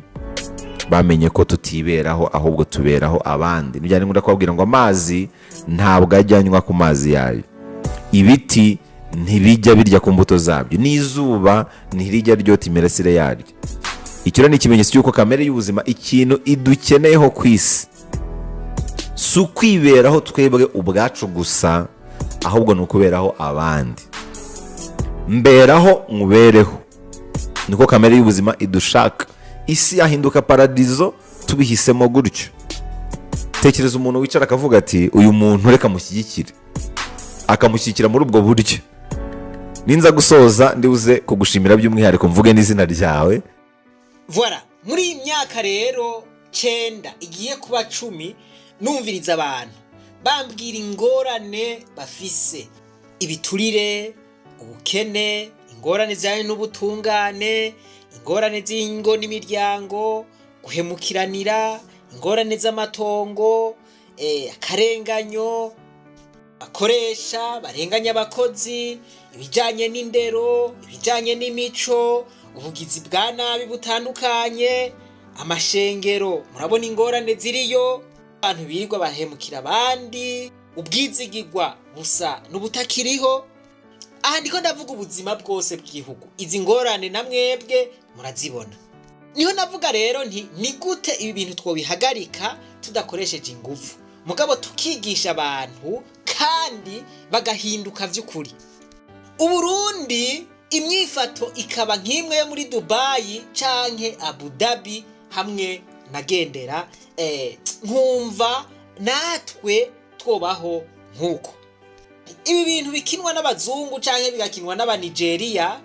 bamenye ko tutiberaho ahubwo tuberaho abandi. Nibyo nkunda kubabwira ngo amazi ntabwo ajya anywa ku mazi yayo, ibiti ntibijya birya ku mbuto zabyo, n'izuba ntirijya ryota imirasire yaryo. Icyo rero ni ikimenyetso cy'uko kamere y'ubuzima, ikintu idukeneyeho ku isi, si ukwiberaho twebwe ubwacu gusa, ahubwo ni ukuberaho abandi. Mberaho nkubereho, niko kamere y'ubuzima idushaka. Isi yahinduka paradizo tubihisemo gutyo. Tekereza umuntu wicara akavuga ati: "Uyu muntu reka mushyigikire," akamushyigikira muri ubwo buryo. Ninza gusoza ndibuze kugushimira by'umwihariko, mvuge n'izina ryawe. Voilà, muri iyi myaka rero 9 igiye kuba 10, numviriza abantu bambwira ingorane bafise: ibiturire, ubukene, ingorane zijyanye n'ubutungane, ingorane z'ingo n'imiryango, guhemukiranira, ingorane z'amatongo, akarenganyo, bakoresha barenganya abakozi, ibijyanye n'indero, ibijyanye n'imico, ubugizi bwa nabi butandukanye, amashengero murabona ingorane ziriyo, abantu birirwa bahemukira abandi, ubwizigirwa busa n'ubutakiriho. Aha ndiko ndavuga ubuzima bwose bw'igihugu. Izi ngorane na mwebwe murazibona. Niho navuga rero nti: "Ni gute ibi bintu twobihagarika tudakoresheje ingufu, mugabo tukigisha abantu kandi bagahinduka vy'ukuri?" Uburundi imyifato ikaba nk'imwe yo muri Dubayi canke Abu Dhabi hamwe na gendera, nkumva natwe twobaho nk'uko. Ibi bintu bikinwa n'abazungu canke bigakinwa n'Abanigeria,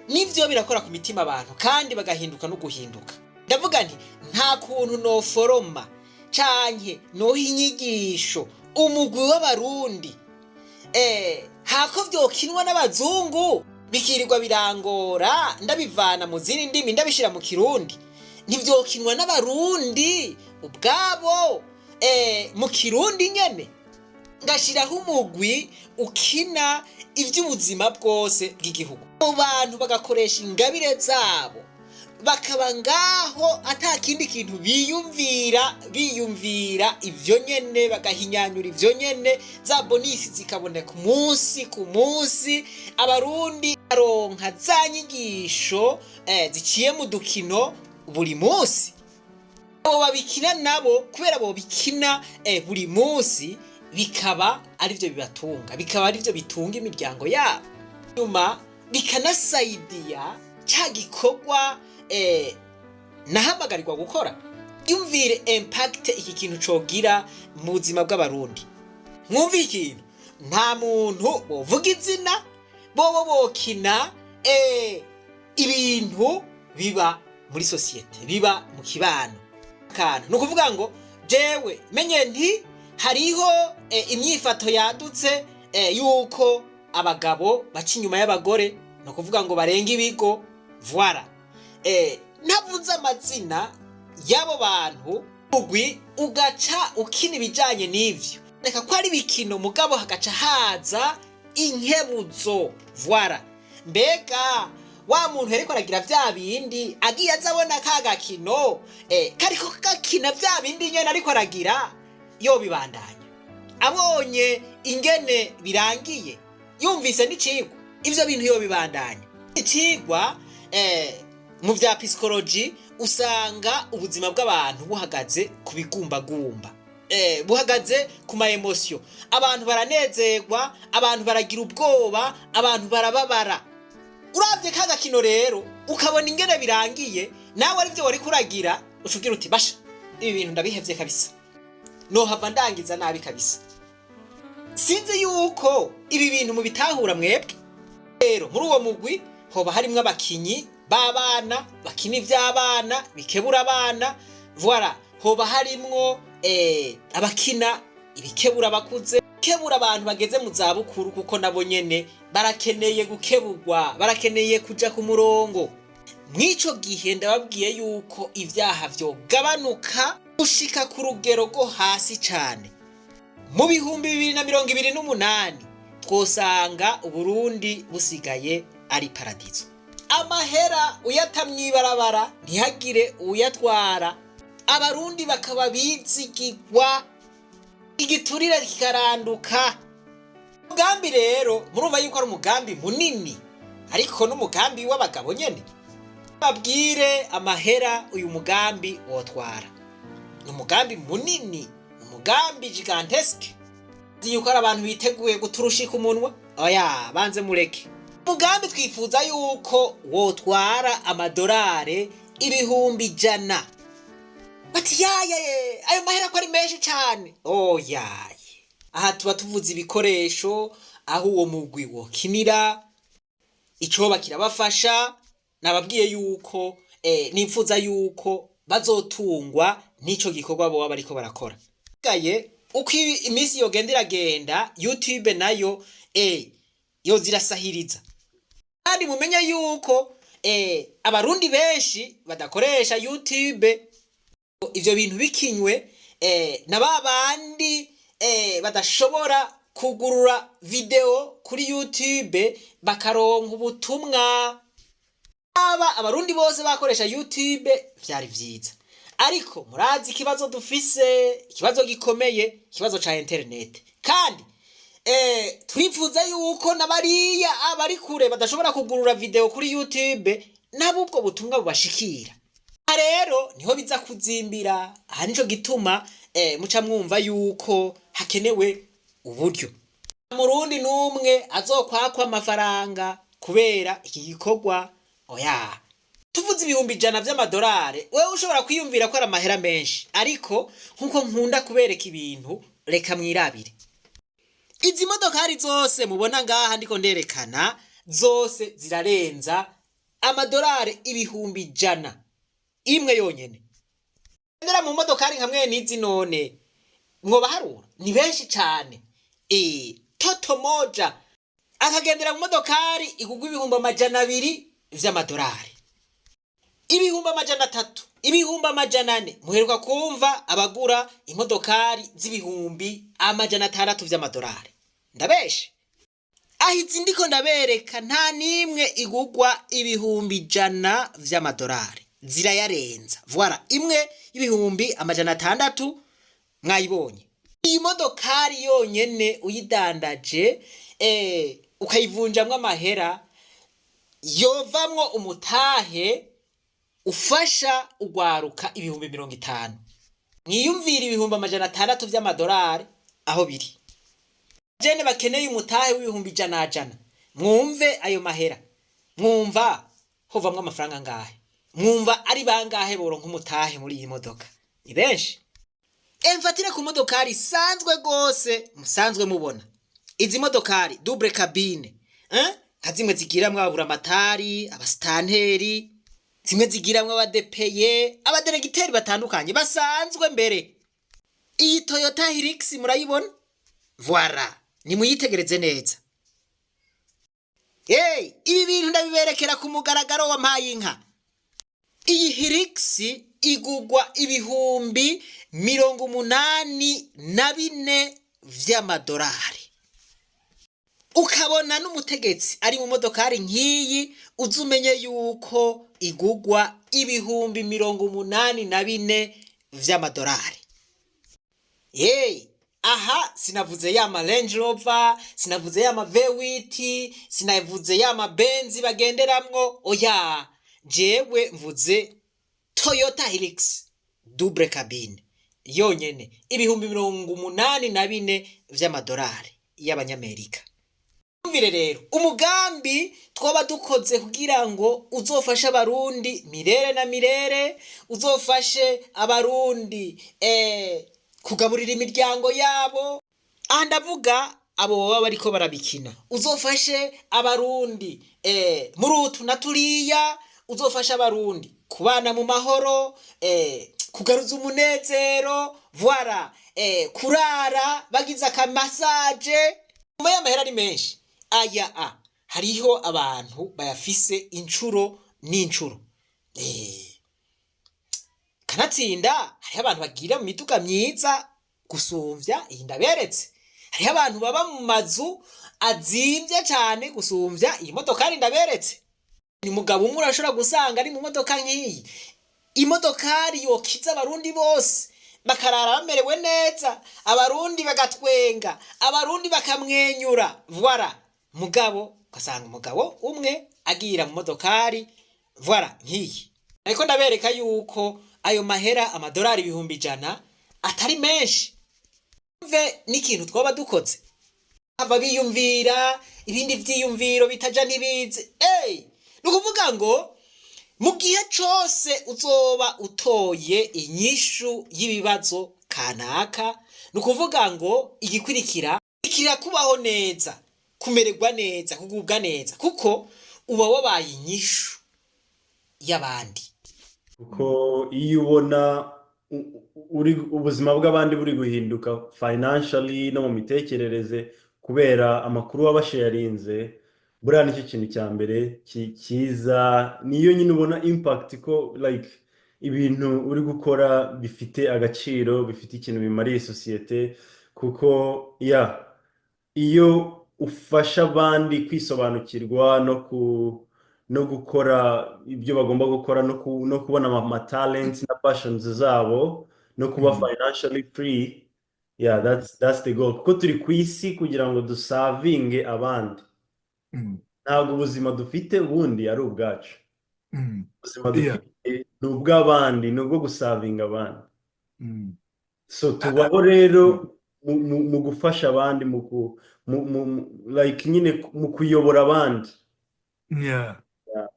nivyo birakora ku mitima abantu kandi bagahinduka no guhinduka. Ndavuga nti: "Nta kuntu noforoma canke noha inyigisho umugwi w'Abarundi, hako vyokinwa n'abazungu bikirirwa birangora ndabivana mu zindi ndimi ndabishira mu Kirundi. Ntivyokinwa n'Abarundi ubwabo, mu Kirundi nyene, ngashiraho umugwi ukina ivy'ubuzima bwose bw'igihugu, abo bantu bagakoresha ingabire zabo, bakaba ngaho ata kindi kintu biyumvira, biyumvira ivyo nyene, bagahinyanyura ivyo nyene, za bonus zikaboneka umunsi ku munsi, Abarundi baronka za nyigisho ziciye mu dukino buri munsi." Abo babikina nabo, kubera bo bikina buri munsi, bikaba arivyo bibatunga, bikaba arivyo bitunga imiryango yabo, nyuma bikanasayidiya cya gikorwa nahamagarirwa gukora. Yumvire impact iki kintu cogira mu buzima bw'Abarundi. Mwumve ikintu, nta muntu bovuga izina, bobo bokina ibintu biba muri sosiyete, biba mu kibano. Akantu ni ukuvuga ngo jewe menye nti hariho imyifato yadutse, yuko abagabo baca inyuma y'abagore, ni ukuvuga ngo barenga ibigo. Voilà, ntavuze amazina y'abo bantu, ugwi ugaca ukina ibijanye n'ivyo, reka ko ari ibikino, mugabo hagaca haza inkebuzo. Voilà, mbega wa muntu yariko aragira vya bindi agiye aza abona ka gakino, kariko gakina vya bindi nyene ariko aragira, yobibandanya abonye ingene birangiye, yumvise n'icigwa, ivyo bintu yobibandanya? Icigwa, mu vya psychology usanga ubuzima bw'abantu buhagaze ku bigumbagumba, buhagaze ku ma émotions. Abantu baranezerwa, abantu baragira ubwoba, abantu barababara. Uravye ka gakino rero ukabona ingene birangiye, nawe arivyo wari kuragira, uca ugira uti: "Basha, ibi bintu ndabihevye kabisa, nohava ndangiza nabi kabisa." Sinzi yuko ibi bintu mubitahura mwebwe. Rero muri uwo mugwi hoba harimwo abakinyi. B'abana bakina ivy'abana bikebura abana, voilà. Hoba harimwo abakina ibikebura abakuze, kebura abantu bageze mu zabukuru, kuko nabo nyene barakeneye gukeburwa, barakeneye kuja ku murongo. Mw'ico gihe ndababwiye yuko ivyaha vyogabanuka gushika ku rugero rwo hasi cane. Mu 2028 twosanga Uburundi busigaye ari paradizo. Amahera uyata mw'ibarabara ntihagire uyatwara, Abarundi bakaba bizigirwa, igiturire kikaranduka. Umugambi rero murumva yuko ari umugambi munini, ariko n'umugambi w'abagabo nyene. Babwire amahera uyu mugambi wotwara. Ni umugambi munini, ni umugambi gigantesque. Nzi yuko ari abantu biteguye guturushika umunwa. Oya, banze mureke. Umugambi twifuza yuko wotwara amadolari 100,000. Bati yaye, ayo mahera ko ari menshi cane. Oyaye, aha tuba tuvuze ibikoresho, aho uwo mugwi wokinira, icoba kirabafasha. Nababwiye yuko nifuza yuko bazotungwa n'ico gikorwa boba bariko barakora. Gaye uko iminsi yogenda iragenda, YouTube nayo yoza irasahiriza. Kandi mumenye yuko Abarundi benshi badakoresha YouTube. Ivyo bintu bikinywe na ba bandi badashobora kugurura video kuri YouTube bakaronka ubutumwa. Aba Abarundi bose bakoresha YouTube vyari vyiza, ariko murazi ikibazo dufise, ikibazo gikomeye, ikibazo ca internet. Kandi twifuza yuko n'abariya abari kure badashobora kugurura video kuri YouTube nabo ubwo butumwa bubashikira. Aha rero niho biza kuzimbira. Aha nico gituma muca mwumva yuko hakenewe uburyo. Murundi n'umwe azokwakwa amafaranga kubera iki gikorwa, oya. Tuvuze 100,000 vy'amadolari, wewe ushobora kwiyumvira ko ari amahera menshi, ariko nkuko nkunda kubereka ibintu, reka mwirabire. Izi modokari zose mubona ngaha ndiko nderekana, zose zirarenza amadolari 100,000 imwe yonyene. Ndera mu modokari nka mwene izi none mwobaharura ni benshi cane. Toto moja akagendera mu modokari igugwa 200,000 vy'amadolari, 300,000, 400,000. Muheruka kumva abagura imodokari z'ibihumbi 600 vy'amadolari. Ndabeshe? Aho izi ndiko ndabereka nta n'imwe igugwa 100,000 vy'amadolari, zirayarenza. Voilà, imwe y'600,000 mwayibonye. Iyi modokari yonyene uyidandaje, ukayivunjamwo amahera, yovamwo umutahe ufasha ugwaruka 50,000. Mwiyumvira 600,000 vy'amadolari aho biri. Jene bakeneye umutahe w'ibihumbi ijana jana, mwumve ayo mahera, mwumva hovamwo amafaranga angahe? Mwumva ari bangahe boronka umutahe muri iyi modoka? Ni benshi. Emfatire ku modokari isanzwe rwose musanzwe mubona, izi modokari double cabine, eh? Nka zimwe zigiramwo ababuramatari, abasitanteri, zimwe zigiramwo abadepeye, abaderegiteri batandukanye basanzwe. Mbere iyi Toyota Hilux murayibona, voilà, nimuyitegereze neza. Hey, ibi bintu ndabiberekera ku mugaragaro wampaye inka. Iyi Hilux igugwa 84,000 vy'amadolari. Ukabona n'umutegetsi ari mu modokari nk'iyi, uzi umenye yuko igugwa 84,000 vy'amadolari. Hey, aha sinavuze ya ma Range Rover, sinavuze ya ma V8, sinavuze ya ma Benz bagenderamwo, oya. Jewe mvuze Toyota Hilux double cabine yonyene, 84,000 vy'amadolari y'Abanyamerika. Umvire rero umugambi twaba dukoze kugira ngo uzofashe Abarundi mirere na mirere, uzofashe Abarundi kugaburira imiryango yabo. Aha ndavuga abo baba bariko barabikina. Uzofashe Abarundi muri utu na turiya. Uzofasha Abarundi kubana mu mahoro, kugaruza umunezero, voilà, kurara bagize aka massage. Umva, y'amahera ari menshi aya, a hariho abantu bayafise inshuro n'inshuro. Kanatsinda hariho abantu bagira mu miduga myiza gusumvya iyi ndaberetse, hariho abantu baba mu mazu azimvye cane gusumvya iyi modokari ndaberetse. Ni mugabo umwe urashobora gusanga ari mu modoka nk'iyi, imodokari yokiza Abarundi bose bakarara bamerewe neza, Abarundi bagatwenga, Abarundi bakamwenyura, voilà. Mugabo ugasanga umugabo umwe agira mu modokari, voilà, nk'iyi. Ariko ndabereka yuko ayo mahera, amadolari 100,000, atari menshi. Mve n'ikintu twoba dukoze, ava biyumvira ibindi vyiyumviro bitaja ntibizi. Ey, ni ukuvuga ngo mu gihe cose uzoba utoye inyishu y'ibibazo kanaka, ni ukuvuga ngo igikurikira ikira kubaho neza, kumererwa neza, kugubwa neza, kuko uba wabaye inyishu y'abandi. Kuko iyo ubona uri ubuzima bw'abandi buri guhinduka financially no mu mitekerereze kubera amakuru wabasharinze, buriya nicyo kintu cya mbere cyiza. Niyo nyine ubona impact, ko like ibintu uri gukora bifite agaciro, bifite ikintu bimariye sosiyete. Kuko ya iyo ufasha abandi kwisobanukirwa no gukora ibyo bagomba gukora, no kubona ama talents na passions zabo, no kuba financially free, yeah, that's the goal, kuko turi ku isi kugira ngo duservinge abandi. Ntabwo ubuzima dufite ubundi ari ubwacu. Ubuzima dufite ni ubw'abandi, ni ubwo guservinga abandi. So tubaho rero mu gufasha abandi, mu ku mu, mu, mu- like nyine mu kuyobora abandi. Yeah.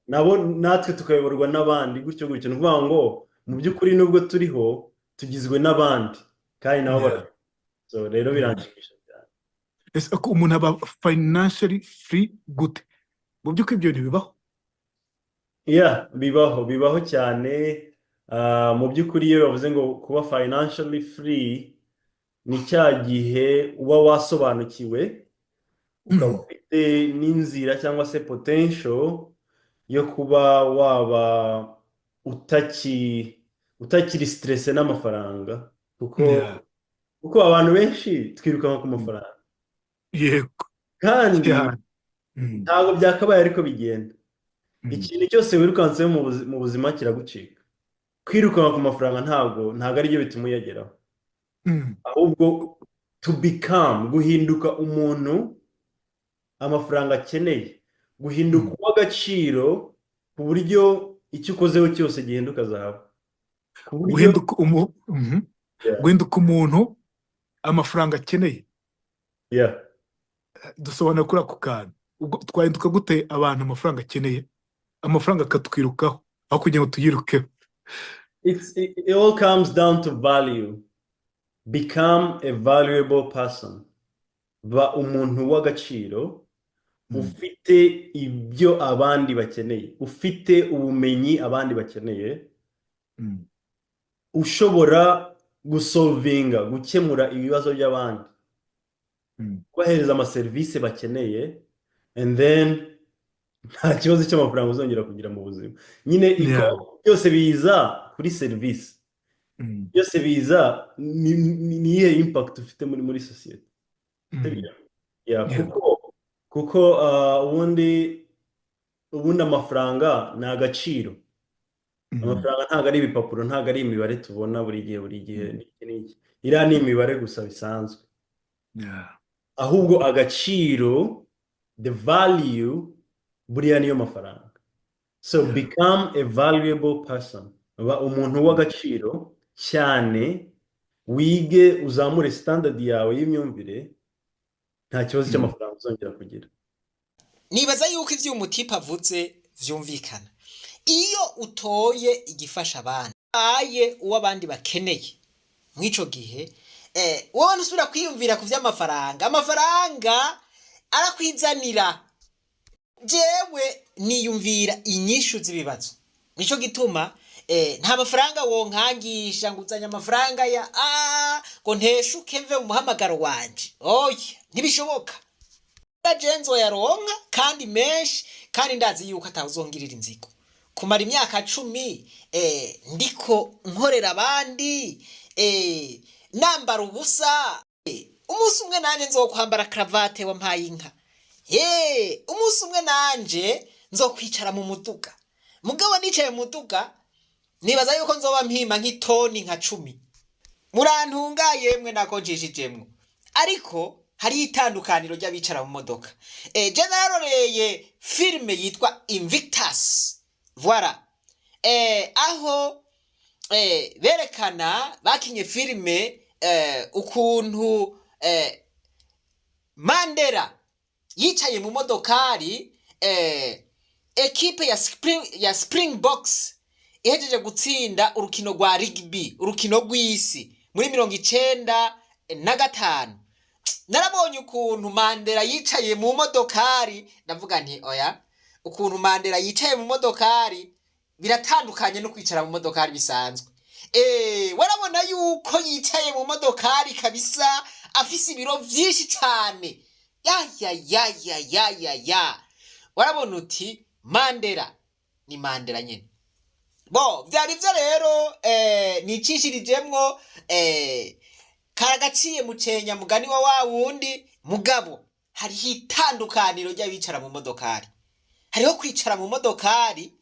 Nabo natwe tukayoborwa n'abandi, gutyo gutyo. Ni ukuvuga ngo mu by'ukuri nubwo turiho, tugizwe n'abandi kandi nabo so rero biranshimisha cyane. Ese ko umuntu aba financially free gute? Mu by'ukuri ibyo bintu bibaho? Yeah, bibaho, bibaho cyane. Ah, mu by'ukuri iyo bavuze ngo kuba financially free, ni cya gihe uba wasobanukiwe, ukaba ufite n'inzira cyangwa se potential yo kuba waba utakiri stressé n'amafaranga, kuko kuko abantu benshi twirukanka ku mafaranga kandi cyane. Ntabwo byakabaye ariko bigenda. Ikintu cyose wirukanseho mu buzima kiragucika. Kwirukanka ku mafaranga ntabwo aribyo bituma uyageraho, ahubwo to become, guhinduka umuntu amafaranga akeneye, guhinduka uw'agaciro ku buryo icyo ukozeho cyose gihinduka zahabu, ku buryo Guhinduka guhinduka umuntu amafaranga akeneye. Dusobanura kuri ako kantu. Ubwo twahinduka gute abantu amafaranga akeneye, amafaranga akatwirukaho aho kugira ngo tuyirukeho? It all comes down to value. Become a valuable person. Ba umuntu w'agaciro, ufite ibyo abandi bakeneye, ufite ubumenyi abandi bakeneye, ushobora gusolvinga, gukemura ibibazo by'abandi, kubahereza amaserivisi bakeneye, and then nta kibazo cy'amafaranga uzongera kugira mu buzima nyine. Byose biza kuri serivisi, byose biza ni iyihe impact ufite muri sosiyete. Sibyo? Yeah, kuko ubundi amafaranga ni agaciro. Amafaranga ntabwo ari ibipapuro, ntabwo ari imibare tubona buri gihe, buri gihe n'iki n'iki. Iriya ni imibare gusa bisanzwe. Ahubwo agaciro, the value, buriya niyo mafaranga. So become a valuable person. Ba umuntu w'agaciro cyane, wige uzamure standard yawe y'imyumvire, nta kibazo cy'amafaranga uzongera kugira. Nibaza yuko ivyo uyu mutipe avuze vyumvikana. Iyo utoye igifasha abandi, aye uwo abandi bakeneye, mw'ico gihe wowe ntusubira kwiyumvira ku vy'amafaranga, amafaranga arakwizanira. Jewe niyumvira inyishu z'ibibazo, nico gituma nta mafaranga wonkangisha ngo uzanye amafaranga ya ngo nteshuke mve mu muhamagaro wanje. Oya, ntibishoboka. Je nzoyaronka kandi menshi, kandi ndazi yuko atawuzongirira inzigo kumara imyaka 10 ndiko nkorera abandi, nambara ubusa. Umunsi umwe nanje nzokwambara cravate, wampaye inka. Ye, umunsi umwe nanje nzokwicara mu muduga. Mugabo nicaye mu muduga, nibaza yuko nzoba mpima nk'itoni nka 10. Murantunga yemwe, nako njishijemwo. Ariko hariho itandukaniro ry'abicara mu modoka. Je nararoreye filime yitwa Invictus, voilà, aho berekana bakinye filime ukuntu Mandela yicaye mu modokari, ekipe ya Springboks ihejeje gutsinda urukino rwa rugby, urukino rw'isi muri 95. Narabonye ukuntu Mandela yicaye mu modokari, ndavuga nti: "Oya, ukuntu Mandela yicaye mu modokari biratandukanye no kwicara mu modokari bisanzwe." Warabona yuko yicaye mu modokari kabisa afise ibiro vyinshi cane. Ya ya ya ya ya ya ya, warabona uti: "Mandela ni Mandela nyene." Bo vyari vyo rero nicishirijemwo karagaciye mucenya mugani wa wundi. Mugabo hariho itandukaniro ry'abicara mu modokari. Hariho kwicara mu modokari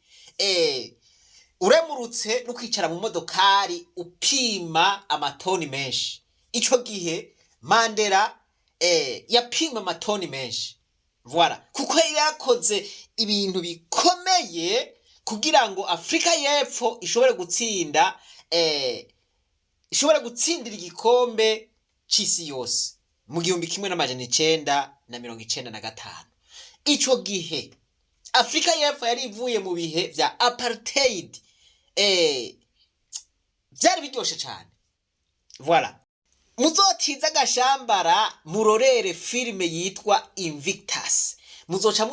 uremurutse no kwicara mu modokari upima amatoni menshi. Ico gihe Mandela yapima amatoni menshi, voilà, kuko yari yakoze ibintu bikomeye kugira ngo Afurika y'Epfo ishobore gutsinda, ishobore gutsindira igikombe c'isi yose mu 1995. Ico gihe Afurika y'Epfo yari ivuye mu bihe vya apartheid. Vyari biryoshe cane, voilà. Muzotiza agashambara murorere filime yitwa Invictus, muzoca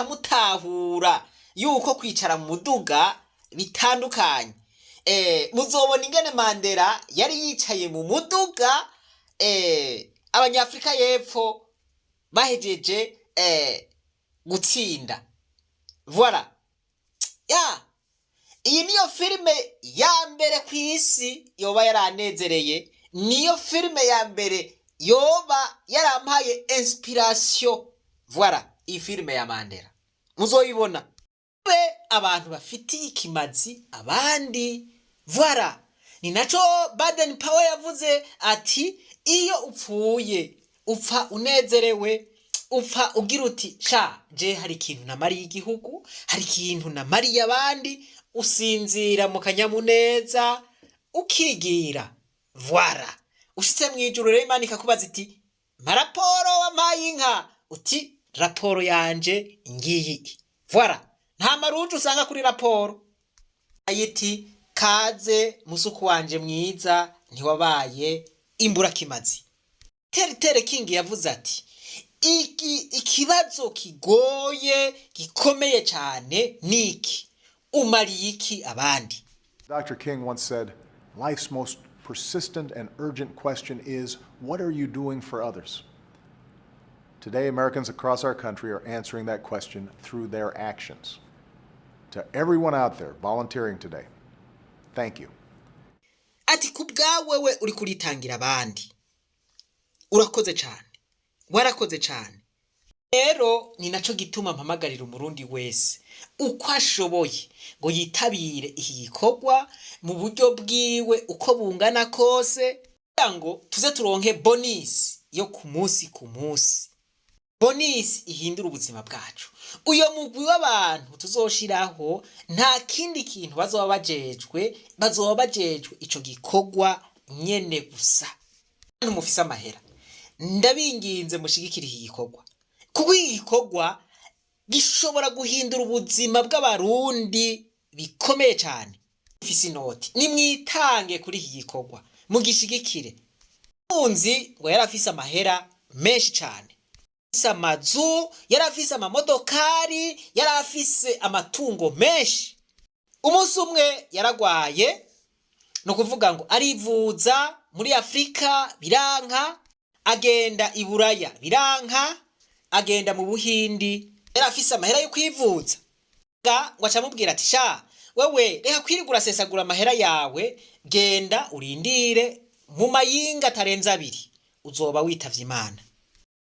mutahura yuko kwicara mu muduga bitandukanye. Muzobona ingene Mandela yari yicaye mu muduga, abanyafrika y'Epfo bahejeje gutsinda, voilà. Ya, iyi niyo filime ya mbere ku isi yoba yaranezereye, niyo filime ya mbere yoba yarampaye inspiration, voilà. Iyi filime ya Mandela muzoyibona. Be abantu bafitiye ikimazi abandi, voilà. Ni naco Baden Powell yavuze ati: "Iyo upfuye, upfa unezerewe, upfa ugira uti: sha, je hari ikintu namariye igihugu, hari ikintu namariye abandi." Usinzira mu kanyamuneza, ukigira, voilà. Ushitse mw'ijuru rero, Imana ikakubaza iti: "Mpa raporo, wampaye inka." Uti: "Raporo yanje ngiyi." Voilà, nta maruji usanga kuri raporo. Ayiti: "Kaze musuku wanje mwiza, ntiwabaye imburakimazi." Tere King yavuze ati: "Iki ikibazo kigoye gikomeye cyane ni iki: umariye iki abandi?" Dr. King once said, "Life's most persistent and urgent question is, what are you doing for others?" Today, Americans across our country are answering that question through their actions. To everyone out there volunteering today, thank you. Ati: "Ku bwawe we uri kuritangira abandi, urakoze cyane, warakoze cyane." Rero ni nacyo gituma mpamagarira Umurundi wese uko ashoboye ngo yitabire iki gikorwa mu buryo bwiwe uko bungana kose, kugira ngo tuze turonke bonus yo ku munsi ku munsi, bonus ihindura ubuzima bwacu. Uyo mugwi w'abantu tuzoshiraho, nta kindi kintu bazoba bajejwe, bazoba bajejwe ico gikorwa nyene gusa. Bantu mufise amahera, ndabinginze mushigikire iki gikorwa, kuko iki gikorwa gishobora guhindura ubuzima bw'Abarundi bikomeye cyane. Mufise inoti, nimwitange kuri iki gikorwa, mugishigikire. Munzi ngo yari afise amahera menshi cyane. Amazu yari afise, amamodokari yari afise, amatungo menshi. Umunsi umwe yaragwaye, ni ukuvuga ngo arivuza muri Afurika biranka, agenda i Buraya biranka, agenda mu Buhindi. Yari afise amahera yo kwivuza. Ngo acamubwira ati: "Sha wewe, reka kwirirwa urasesagura amahera yawe, genda urindire mu mayinga atarenze 2 uzoba witavye Imana."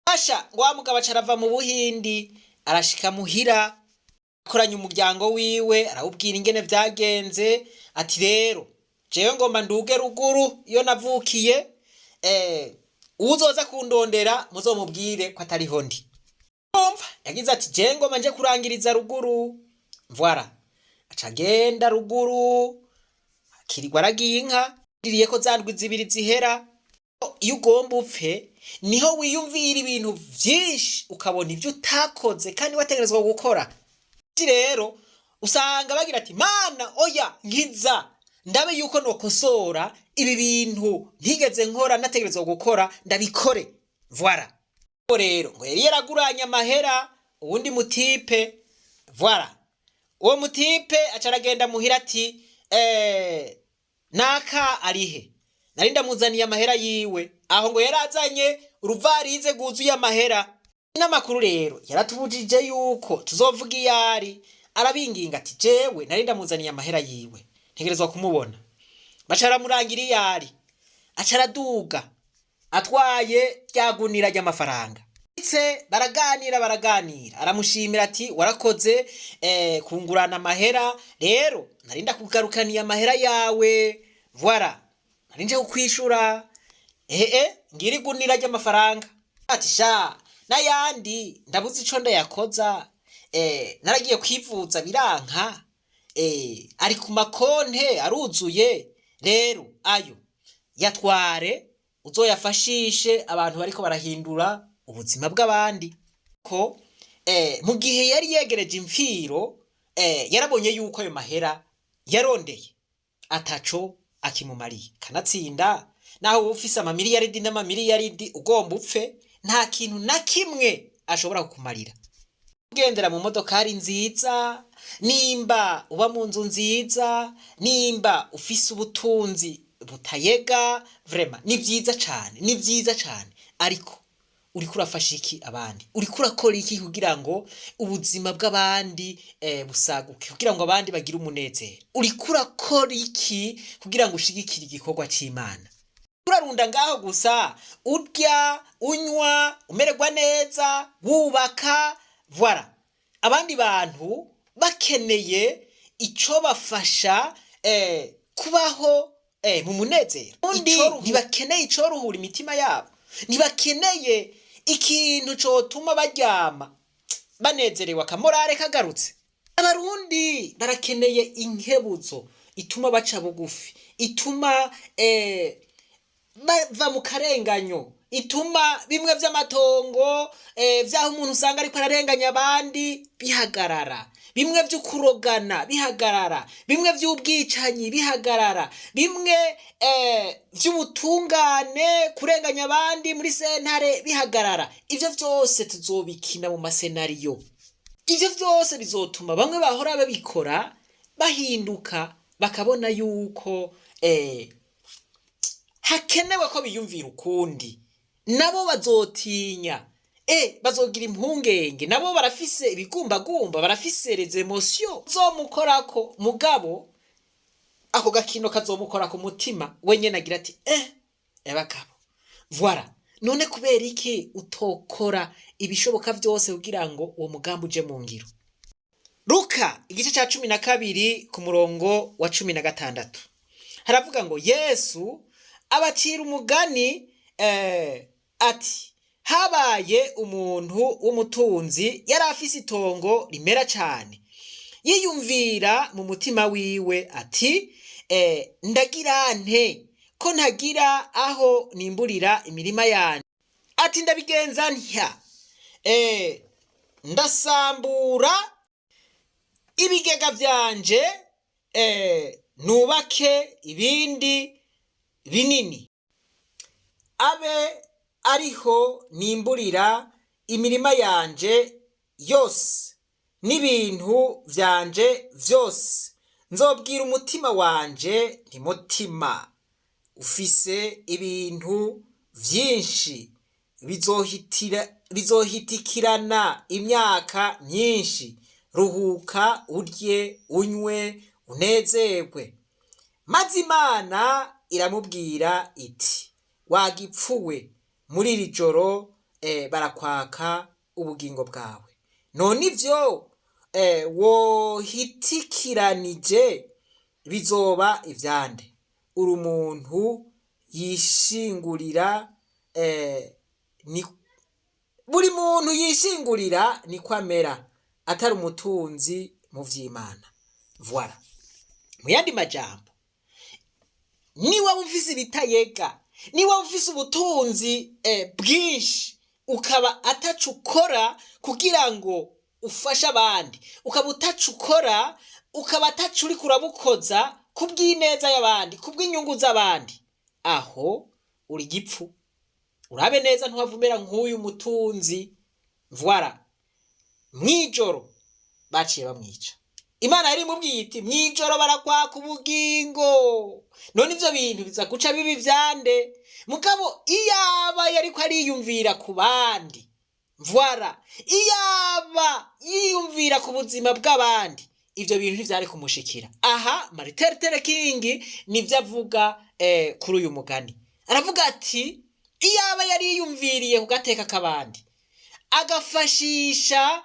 Asha ngo wa mugabo aca arava mu Buhindi, arashika muhira, akoranya umuryango wiwe, arawubwira ingene vyagenze, ati: "Rero jewe ngomba nduge ruguru iyo navukiye, uwuzoza kundondera muzomubwire ko atariho ndi." Umva, yagize ati: "Jewe ngomba nje kurangiriza ruguru." Voilà, aca agenda ruguru, akirirwa aragiye inka, ririye ko za ndwi 2 zihera. Iyo ugomba upfe niho wiyumvira ibintu vyinshi, ukabona ibyo utakoze kandi wategerezwa gukora. Rero usanga bagira ati: "Mana oya, nkiza ndabe yuko nokosora ibi bintu ntigeze nkora nategerezwa gukora, ndabikore." Voilà. Rero ngo yari yaraguranye amahera uwundi mutipe. Voilà, uwo mutipe aca aragenda muhira ati: "Naka arihe? Nari ndamuzaniye amahera yiwe." Aho ngo yarazanye uruvarize rwuzuye amahera n'amakuru. Rero yaratubujije yuko tuzovuga iyari. Arabinginga ati: "Jewe nari ndamuzaniye amahera yiwe, ntegerezwa kumubona." Baca aramurangira iyari, aca araduga atwaye rya gunira ry'amafaranga. Ndetse baraganira, baraganira, aramushimira ati: "Warakoze kungurana amahera. Rero nari ndakugarukaniye amahera yawe. Voilà, nari nje kukwishura. Ehe, ngira igunira ry'amafaranga." Ati: "Sha, n'ayandi ndabuze ico ndayakoza. Naragiye kwivuza biranka, ari ku makonte aruzuye. Rero ayo yatware, uzoyafashishe abantu bariko barahindura ubuzima bw'abandi." Ko mu gihe yari yegereje imfiro, yarabonye yuko ayo mahera yarondeye ataco akimumariye. Kanatsinda naho uba ufise amamiliyaridi n'amamiliyaridi, ugomba upfe, nta kintu na kimwe ashobora kukumarira. Ugendera mu modokari nziza, nimba uba mu nzu nziza, nimba ufise ubutunzi butayega, vraiment ni vyiza cane, ni vyiza cane. Ariko uriko urafasha iki abandi? Uriko urakora iki kugira ngo ubuzima bw'abandi busaguke, kugira ngo abandi bagire umunezero? Uriko urakora iki kugira ngo ushigikire igikorwa c'Imana? Urarunda ngaho gusa, urya, unywa, umererwa neza, wubaka. Voilà, abandi bantu bakeneye ico bafasha kubaho mu munezero. Undi ntibakeneye icoruhura imitima yabo, ntibakeneye ikintu cotuma baryama banezerewe, akamorare kagarutse. Abarundi barakeneye inkebuzo ituma baca bugufi, ituma bava mu karenganyo, ituma bimwe vy'amatongo, vy'aho umuntu usanga ariko ararenganya abandi bihagarara, bimwe vy'ukurogana bihagarara, bimwe vy'ubwicanyi bihagarara, bimwe vy'ubutungane, kurenganya abandi muri sentare bihagarara. Ivyo vyose tuzobikina mu masenariyo. Ivyo vyose bizotuma bamwe bahora babikora bahinduka, bakabona yuko hakenewe ko biyumvira ukundi. Nabo bazotinya, bazogira impungenge. Nabo barafise ibigumbagumba, barafise les émotions zomukorako. Mugabo ako gakino kazomukora ku mutima wenyene, agira ati: "Ebagabo." Voilà. None kubera iki utokora ibishoboka vyose kugira ngo uwo mugambi uje mu ngiro? Luka igice ca 12 ku murongo wa 16 haravuga ngo: "Yesu abacira umugani ati: habaye umuntu w'umutunzi yari afise itongo rimera cane. Yiyumvira mu mutima wiwe ati: ndagira nte ko ntagira aho nimburira imirima yanje? Ati: ndabigenza ntya: ndasambura ibigega vyanje, nubake ibindi binini, abe ariho nimburira." Imirima yanje yose n'ibintu vyanje vyose. Nzobwira umutima wanje nti: Mutima, ufise ibintu vyinshi bizohitikirana imyaka myinshi, ruhuka, urye, unywe, unezerwe. Maze Imana iramubwira iti: Wagipfuwe, muri iri joro barakwaka ubugingo bwawe. None ivyo wohitikiranije bizoba ivyande? Uri umuntu yishingurira, ni buri muntu yishingurira niko amera, atari umutunzi mu vy'Imana. Voilà. Mu yandi majambo, niba ufise ibitayega, niba ufise ubutunzi bwinshi, ukaba ataco ukora kugira ngo ufashe abandi, ukaba utaco ukora, ukaba ataco uriko urabukoza kubw'ineza y'abandi, kubw'inyungu z'abandi, aho uri gipfu. Urabe neza ntuhavumera nk'uyu mutunzi. Voilà, mw'ijoro baciye bamwica. Imana yari imubwiye iti: Mw'ijoro barakwaka ubugingo, none ivyo bintu biza guca biba ivyande? Mugabo iyaba yariko ariyumvira ku bandi, voilà, iyaba yiyumvira ku buzima bw'abandi, ivyo bintu ntivyari kumushikira. Aha Martin Luther King nivyo avuga kuri uyu mugani. Aravuga ati iyaba yari yiyumviriye ku gateka k'abandi, agafashisha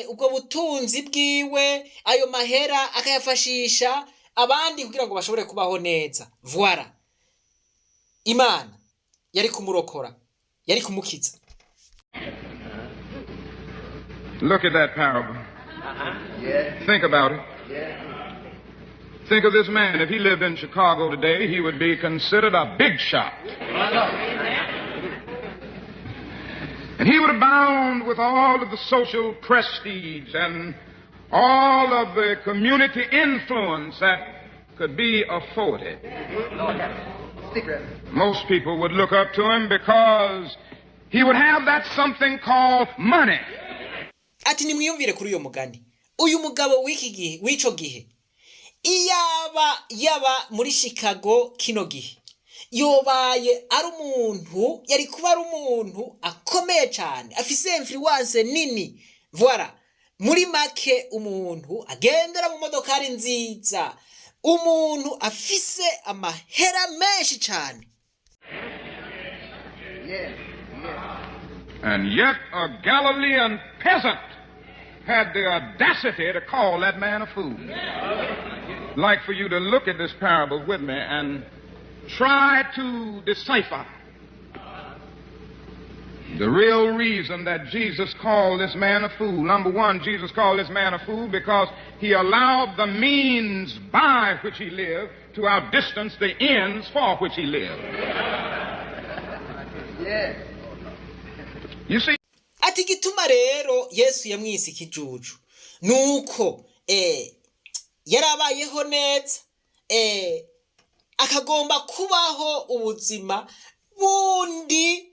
ubwo butunzi bwiwe, ayo mahera akayafashisha abandi kugira ngo bashobore kubaho neza, voilà, Imana yari kumurokora, yari kumukiza. Look at that parable. Think about it. Think of this man. If he lived in Chicago today, he would be considered a big shot. And he would abound with all of the social prestige and all of the community influence that could be afforded. Most people would look up to him because he would have that something called money. Ati nimwiyumvire kuri uyu mugani. Uyu mugabo w'iki gihe, w'ico gihe, iyaba yaba muri Chicago kino gihe, yobaye ari umuntu, yari kuba ari umuntu akomeye cyane, afise influence nini. Voilà, muri make, umuntu agendera mu modokari nziza, umuntu afise amahera menshi cyane. And yet a Galilean peasant had the audacity to call that man a fool. Like for you to look at this parable with me and try to decipher the real reason that Jesus called this man a fool. Number one, Jesus called this man a fool because he allowed the means by which he lived to outdistance the ends for which he lived. You see, Ati igituma rero Yesu yamwise ikijuju nuko yarabayeho neza, akagomba kubaho ubuzima bundi,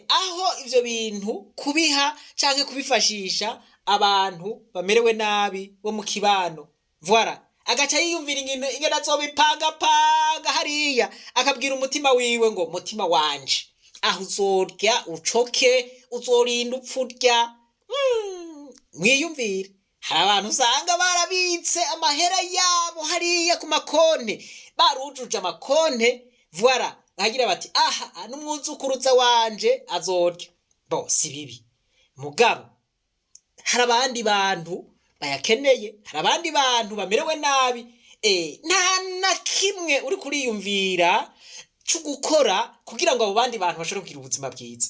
aho ivyo bintu kubiha canke kubifashisha abantu bamerewe nabi bo mu kibano. Voilà, agaca yiyumvira ingene azobipangapanga hariya, akabwira umutima wiwe ngo: Mutima wanje, aho uzorya ucoke, uzorinda upfa urya. Mwiyumvire, hari abantu usanga barabitse amahera yabo hariya ku makonte, barujuje amakonte. Voilà, bagira bati: Aha n'umwuzukuruza wanje azorya. Bo si bibi, mugabo hari abandi bantu bayakeneye, hari abandi bantu bamerewe nabi. Nta na kimwe uri kuriyumvira cyo gukora kugira ngo abo bandi bantu bashobore kugira ubuzima bwiza.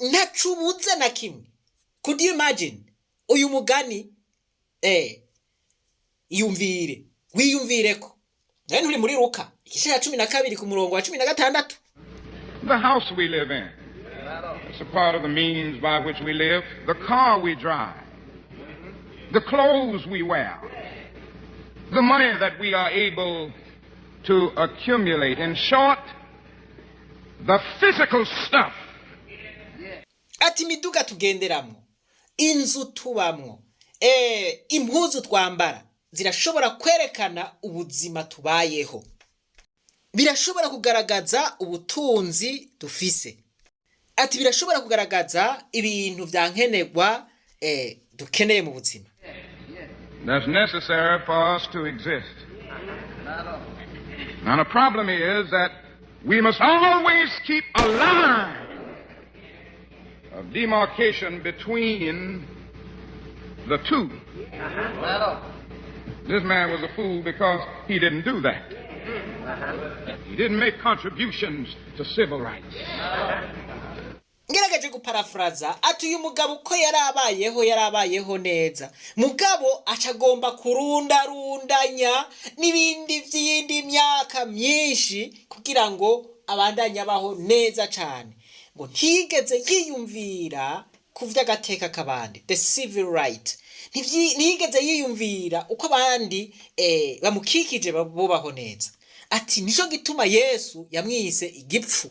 Ntacubuze na kimwe. Could you imagine uyu mugani? Iyumvire, wiyumvire ko nawe nturi muri Luka igice cya 12 ku murongo wa 16. The house we live in, it's a part of the means by which we live. The car we drive, the clothes we wear, the money that we are able to accumulate. In short, the physical stuff. Ati imiduga tugenderamwo, inzu tubamwo, impuzu twambara zirashobora kwerekana ubuzima tubayeho, birashobora kugaragaza ubutunzi dufise. Ati birashobora kugaragaza ibintu vya nkenerwa dukeneye mu buzima. That's necessary for us to exist. Now, the problem is that we must always keep a line of demarcation between the two. This man was a fool because he didn't do that. He didn't make contributions to civil rights. Ngerageje guparafraza, ati uyu mugabo uko yari abayeho, yari abayeho neza, mugabo aca agomba kurundarundanya n'ibindi by'iyindi myaka myinshi kugira ngo abandanye abaho neza cyane. Ngo ntiyigeze yiyumvira ku vy'agateka k'abandi, the civil right. Ntiyigeze yiyumvira uko abandi bamukikije bubaho neza. Ati nico gituma Yesu yamwise igipfu.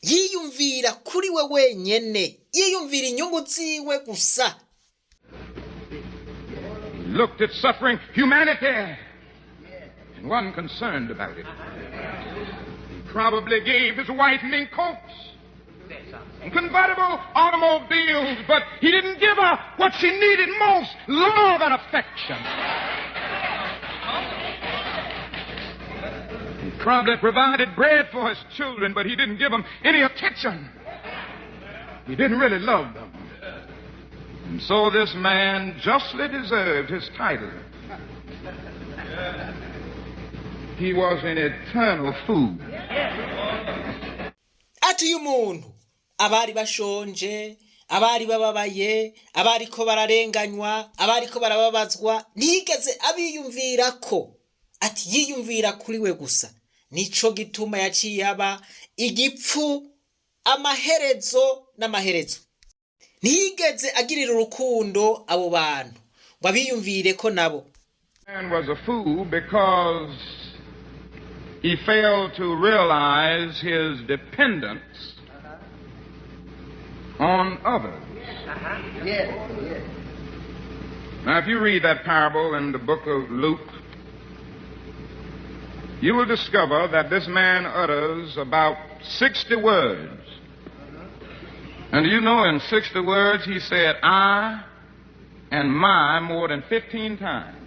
Yiyumvira kuri we wenyene, yiyumvira inyungu ziwe gusa. He looked at suffering humanity and wasn't concerned about it. He probably gave his wife mink coats and convertible automobiles, but he didn't give her what she needed most: love and affection. He probably provided bread for his children, but he didn't give them any attention. He didn't really love them. And so this man justly deserved his title. He was an eternal fool. Ati uyu muntu, abari bashonje, abari bababaye, abariko bararenganywa, abariko barababazwa, ntiyigeze abiyumvira ko. Ati yiyumvira kuri we gusa, nico gituma yaciye aba igipfu amaherezo n'amaherezo. Ntiyigeze agirira urukundo abo bantu ngo abiyumvire ko nabo. Man was a fool because he failed to realize his dependence on others. Now, if you read that parable in the book of Luke, you will discover that this man utters about 60 words. And you know, in 60 words, he said, "I" and "my" more than 15 times.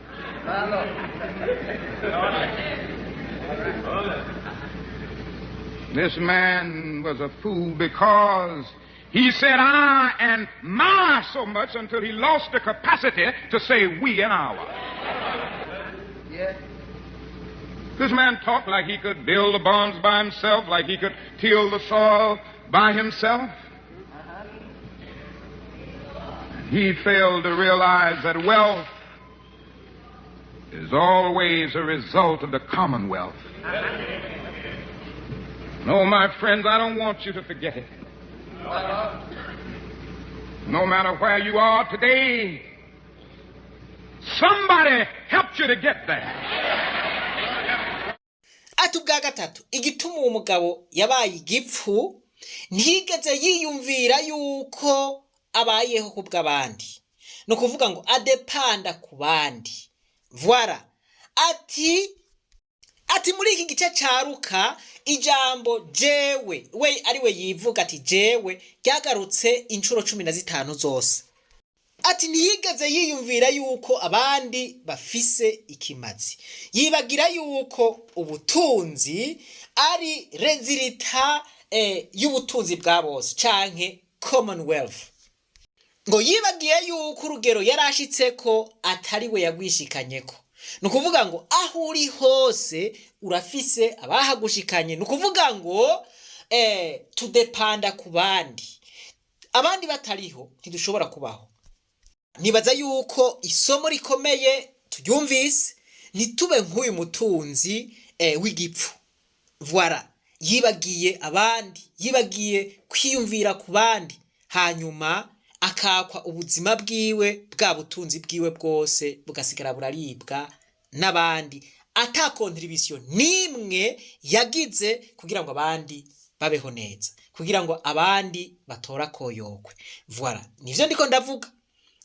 This man was a fool because he said "I" and "my" so much until he lost the capacity to say "we" and "our." This man talked like he could build the barns by himself, like he could till the soil by himself. He failed to realize that wealth is always a result of the commonwealth. No, my friends, I don't want you to forget it. No matter where you are today, somebody helped you to get there. Ati ubwa gatatu, igituma uwo mugabo yabaye igipfu, ntiyigeze yiyumvira yuko abayeho ku bw'abandi, ni ukuvuga ngo adepanda ku bandi. Voilà. Ati muri iki gice ca Luka, ijambo "jewe", we ari we yivuga ati "jewe", ryagarutse inshuro 15 zose. Ati ntiyigeze yiyumvira yuko abandi bafise ikimazi, yibagira yuko ubutunzi ari résultat y'ubutunzi bwa bose canke commonwealth. Ngo yibagiye yuko urugero yari ashitseko atari we yagwishikanyeko. Ni ukuvuga ngo aho uri hose urafise abahagushikanye. Ni ukuvuga ngo tudepanda ku bandi, abandi batariho ntidushobora kubaho. Nibaza yuko isomo rikomeye turyumvise: ntitube nk'uyu mutunzi w'igipfu. Voilà, yibagiye abandi, yibagiye kwiyumvira ku bandi, hanyuma akakwa ubuzima bwiwe, bwa butunzi bwiwe bwose bugasigara buraribwa n'abandi, ata contribution n'imwe yagize kugira ngo abandi babeho neza. Kugira ngo abandi batora koyokwe. Voilà, nivyo ndiko ndavuga.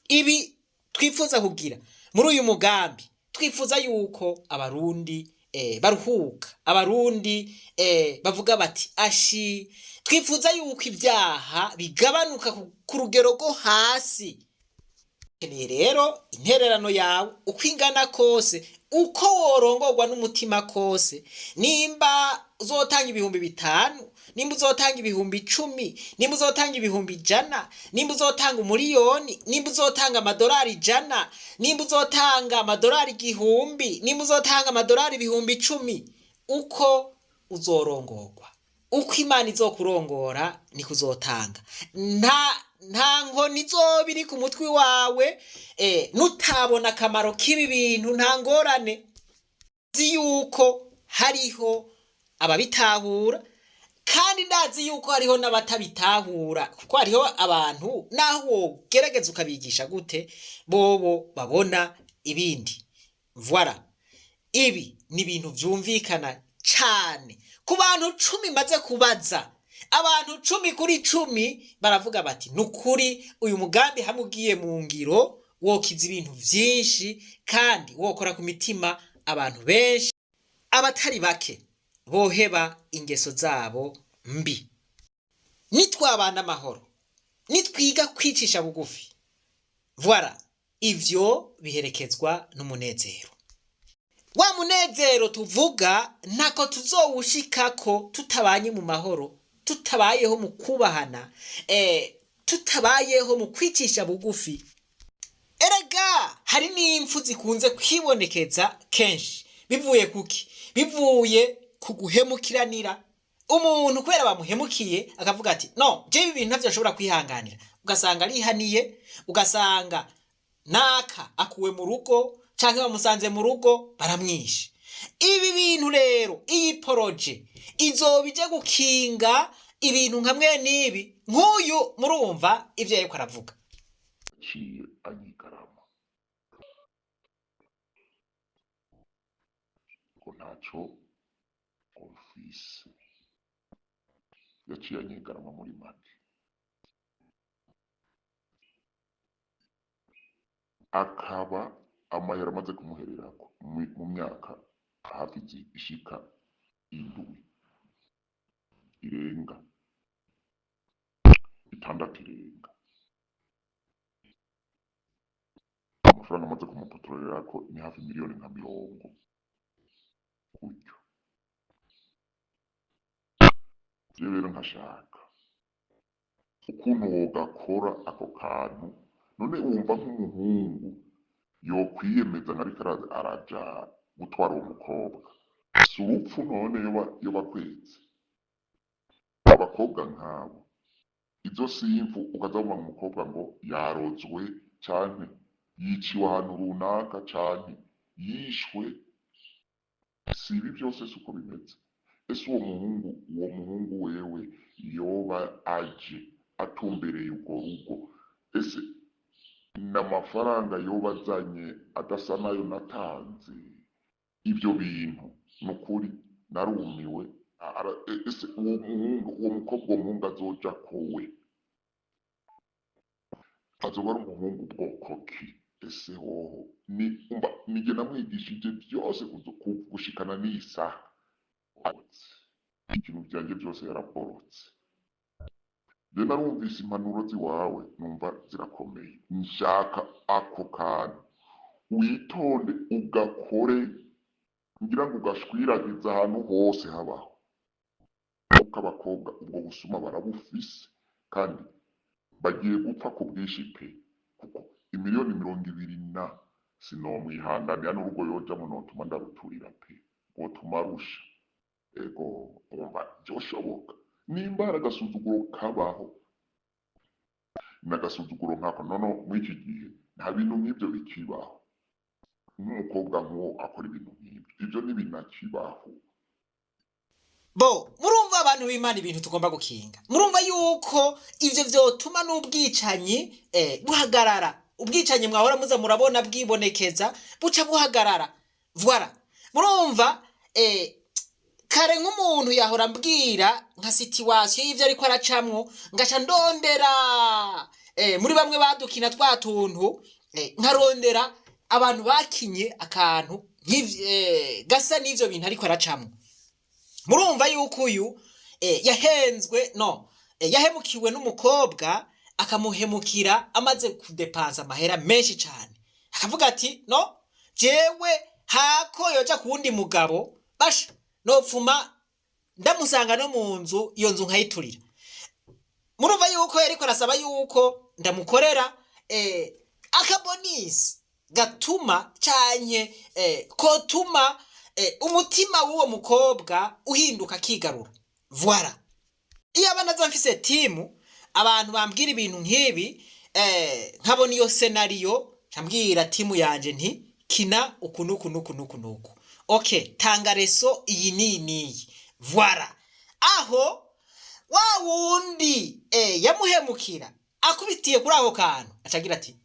Ibi twifuza kugira muri uyu mugambi, twifuza yuko Abarundi baruhuka, Abarundi bavuga bati ashi. Twifuza yuko ibyaha bigabanuka ku rugero rwo hasi. Keneye rero intererano yawe uko ingana kose, uko worongorwa n'umutima kose. Nimba uzotanga 5000, nimba uzotanga 10,000, nimba uzotanga 100,000, nimba uzotanga 1,000,000, nimba uzotanga amadolari 100, nimba uzotanga amadolari 1000, nimba uzotanga amadolari 10,000, uko uzorongorwa, uko Imana izokurongora niko uzotanga. Nta nkoni izoba iri ku mutwe wawe. Nutabona akamaro k'ibi bintu, nta ngorane. Nzi yuko hariho ababitahura, kandi ndazi yuko hariho n'abatabitahura, kuko hariho abantu naho wogerageza ukabigisha gute, bobo babona ibindi. Voilà, ibi ni ibintu vyumvikana cane. Ku bantu 10 maze kubaza, abantu 10 kuri 10 baravuga bati: "Nukuri uyu mugambi hamwe ugiye mu ngiro wokiza ibintu vyinshi, kandi wokora ku mitima abantu benshi, abatari bake boheba ingeso zabo mbi." Nitwabana amahoro, nitwiga kwicisha bugufi, voilà, ivyo biherekezwa n'umunezero. Wa munezero tuvuga ntako tuzowushikako tutabanye mu mahoro, tutabayeho mu kubahana, tutabayeho mu kwicisha bugufi. Erega hari n'impfu zikunze kwibonekeza kenshi. Bivuye kuki? Bivuye ku guhemukiranira. Umuntu kubera bamuhemukiye akavuga ati: "No, jewe ibi bintu ntavyo nshobora kwihanganira." Ugasanga arihaniye, ugasanga naka akuwe mu rugo canke bamusanze mu rugo baramwishe. Ibi bintu rero, iyi projet izoba ije gukinga ibintu nka mwene ibi. Nk'uyu murumva ivyo yariko aravuga. Yaciye anyigarama ngo ntaco ngo mfise. Yaciye anyigarama muri make, akaba amahera amaze kumuhererako mu myaka hafi ishika 7 irenga, 6 irenga. Amafaranga amaze kumupotorerako ni hafi miliyoni nka 40 gutyo. Jewe rero nkashaka ukuntu wogakora ako kantu. None wumva nk'umuhungu yokwiyemeza nka ariko araja gutwara uwo mukobwa, si urupfu? None yoba akwetse abakobwa nk'abo, izo simfu ukaza wumva umukobwa ngo yarozwe, canke yiciwe ahantu runaka, canke yishwe. Si ibi byose, si uko bimeze? Ese uwo muhungu wewe yoba aje atumbereye urwo rugo, ese n'amafaranga yoba azanye adasa nayo natanze? Ibyo bintu ni ukuri narumiwe. Ese uwo muhungu, uwo mukobwa, uwo muhungu azoja kowe azoba ari umuhungu bwoko ki? Ese hoho ni umva nijye namwigishije byose gushikana n'iyi saha, ibintu byanjye byose yaraborotse. Je narumvise impanuro ziwawe, numva zirakomeye. Nshaka ako kantu witonde ugakore, ngira ngo ugashwiragize ahantu hose habaho, kuko abakobwa ubwo busuma barabufise, kandi bagiye gupfa ku bwinshi pe, kuko imiliyoni 20 na sinomwihanganira n'urugo yojamwo notuma ndaruturira pe, rwotuma rusha. Ego, umva byoshoboka nimba hari agasuzuguro kabaho n'agasuzuguro nkako. Noneho muri iki gihe nta bintu nk'ibyo bikibaho. Nk'umukobwa nk'uwo akora ibintu nk'ibyo, ibyo ntibinakibaho. Bo murumva, abantu b'Imana, ibintu tugomba gukinga. Murumva yuko ivyo vyotuma n'ubwicanyi buhagarara. Ubwicanyi mwahora muza murabona bwibonekeza buca buhagarara. Voilà, murumva. Kare nk'umuntu yahora ambwira nka situation y'ivyo ariko aracamwo, ngaca ndondera muri bamwe badukina twa tuntu, nkarondera abantu bakinye akantu gasa n'ivyo bintu ariko aracamwo. Murumva yuko uyu yahenzwe no yahemukiwe n'umukobwa, akamuhemukira amaze kudepansa amahera menshi cyane, akavuga ati: "No jewe hako yoja ku wundi mugabo, basha nopfuma ndamusanga no mu nzu, iyo nzu nkayiturira." Murumva yuko yariko arasaba yuko ndamukorera akabonisi gatuma canke kotuma umutima w'uwo mukobwa uhinduka akigarura. Voilà, iyo aba naza mfise team, abantu bambwira ibintu nk'ibi, nkabona iyo scénario, nkambwira team yanje nti: "Kina uku nuku nuku nuku nuku, okay, tanga leçon iyi niyi niyi." Voilà, aho wa wundi yamuhemukira akubitiye kuri ako kantu, acagira ati: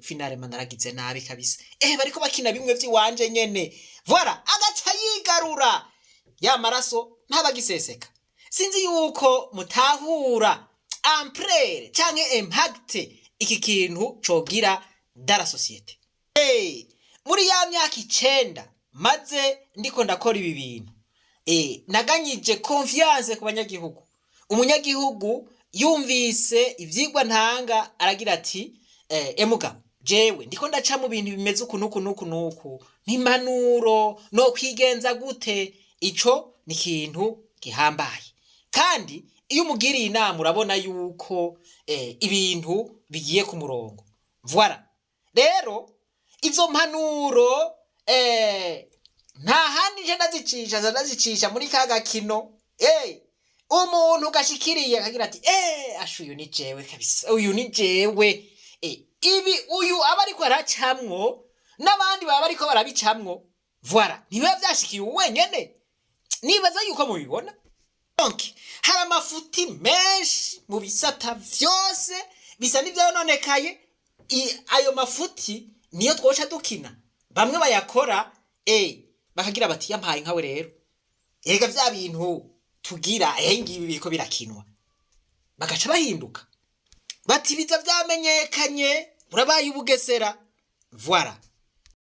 "Finalement naragize nabi kabisa, bariko bakina bimwe vy'iwanje nyene." Voilà, agaca yigarura, ya maraso ntabagiseseka. Sinzi yuko mutahura ampleur canke impact iki kintu cogira dans la société. Muri ya myaka 9 maze ndiko ndakora ibi bintu, naganyije confiance ku banyagihugu. Umunyagihugu yumvise ivyigwa ntanga aragira ati: "Emuga jewe ndiko ndaca mu bintu bimeze uku nuku nuku nuku, nk'impanuro no kwigenza gute?" Ico ni ikintu gihambaye, kandi iyo umugiriye inama urabona yuko ibintu bigiye ku murongo. Voilà, rero izo mpanuro nta handi nje ndazicisha, nza ndazicisha muri ka gakino. Umuntu gashikiriye akagira ati: "Asha, uyu ni jewe kabisa, uyu ni jewe." Ibi uyu aba ariko aracamwo n'abandi baba bariko barabicamwo. Voilà, ntibiba vyashikiye ubu wenyene. Nibaza yuko mubibona. Donc hari amafuti menshi mu bisata vyose bisa n'ivyononekaye. Ayo mafuti niyo twoca dukina, bamwe bayakora bakagira bati: "Yampaye nkawe rero, ega vya bintu tugira ngibi biriko birakinwa." Bagaca bahinduka bati: "Biza vyamenyekanye, urabaye ubugesera." Voilà,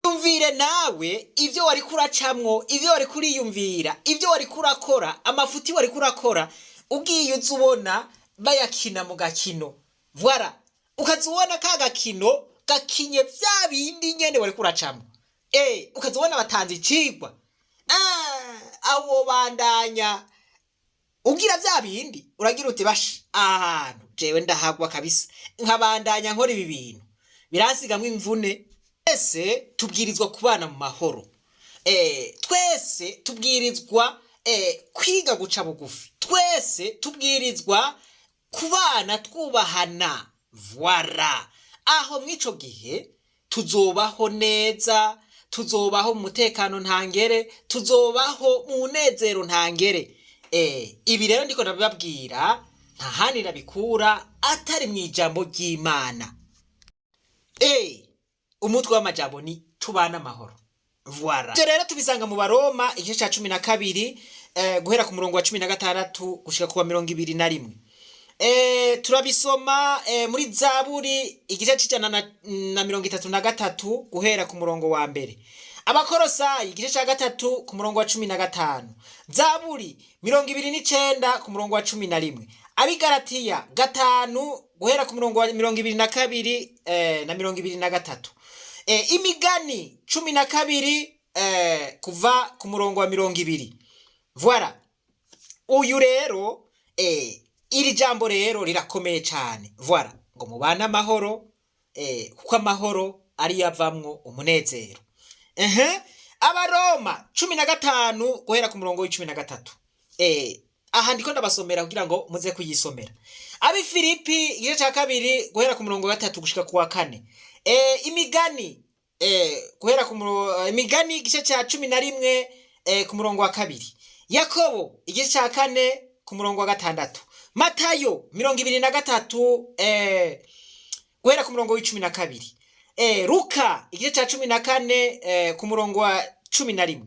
yumvire nawe ibyo wari kuracamwo, ibyo wari kuriyumvira, ibyo wari kurakora, amafuti wari kurakora, ugiye uza ubona bayakina mu gakino. Voilà, ukaza ubona ka gakino gakinye vya bindi nyene wari kuracamwo, ukaza ubona batanze icigwa. Abo bandanya ugira vya bindi, uragira uti: "Basha, ahantu jewe ndahagwa kabisa, nkabandanya nkora ibi bintu biransigamwo imvune." Twese tubwirizwa kubana mu mahoro, twese tubwirizwa kwiga guca bugufi, twese tubwirizwa kubana twubahana. Voilà, aho mw'ico gihe tuzobaho neza, tuzobaho mu mutekano ntangere, tuzobaho mu munezero ntangere. Ibi rero ndiko ndabibabwira, nta handi nabikura atari mu ijambo ry'Imana. Umutwe w'amajambo ni tubane amahoro. Voilà, ivyo rero tubisanga mu Baroma igice ca 12, guhera ku murongo wa 16 gushika ku wa 21. Turabisoma muri Zaburi igice c'133 guhera ku murongo wa mbere, Abakorosayi igice ca 3 ku murongo wa 15, Zaburi 29 ku murongo wa 11, Abigaratiya 5 guhera ku murongo wa 22 na 23, Imigani 12 kuva ku murongo wa 20. Voilà, uyu rero iri jambo rero rirakomeye cyane. Voilà, ngo mubane amahoro, kuko amahoro ariyo avamwo umunezero. Abaroma 15 guhera ku murongo w'13. Aha ndiko ndabasomera kugira ngo muze kuyisomera. Abifilipi igice ca 2 guhera ku murongo wa 3 gushika ku wa 4. Imigani guhera ku Imigani igice ca 11 ku murongo wa 2. Yakobo igice ca 4 ku murongo wa 6. Matayo 23 guhera ku murongo w'12. Luka igice ca 14 ku murongo wa 11.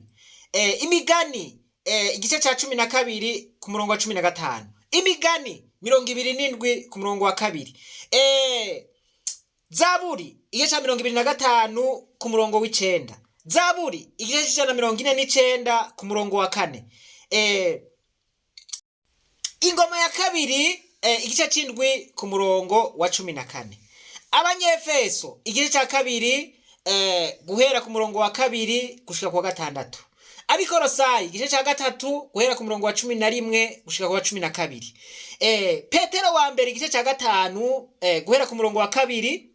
Imigani igice cya 12 ku murongo wa 15. Imigani 27 ku murongo wa 2. Zaburi igice cya 25 ku murongo w'9. Zaburi igice c'149 ku murongo wa 4. Ingoma ya kabiri igice c'7 ku murongo wa 14. Abanyefeso igice cya 2 guhera ku murongo wa 2 gushika ku wa 6. Abikorosayi igice cya 3 guhera ku murongo wa 11 gushika ku wa 12. Petero wa mbere igice cya 5 guhera ku murongo wa 2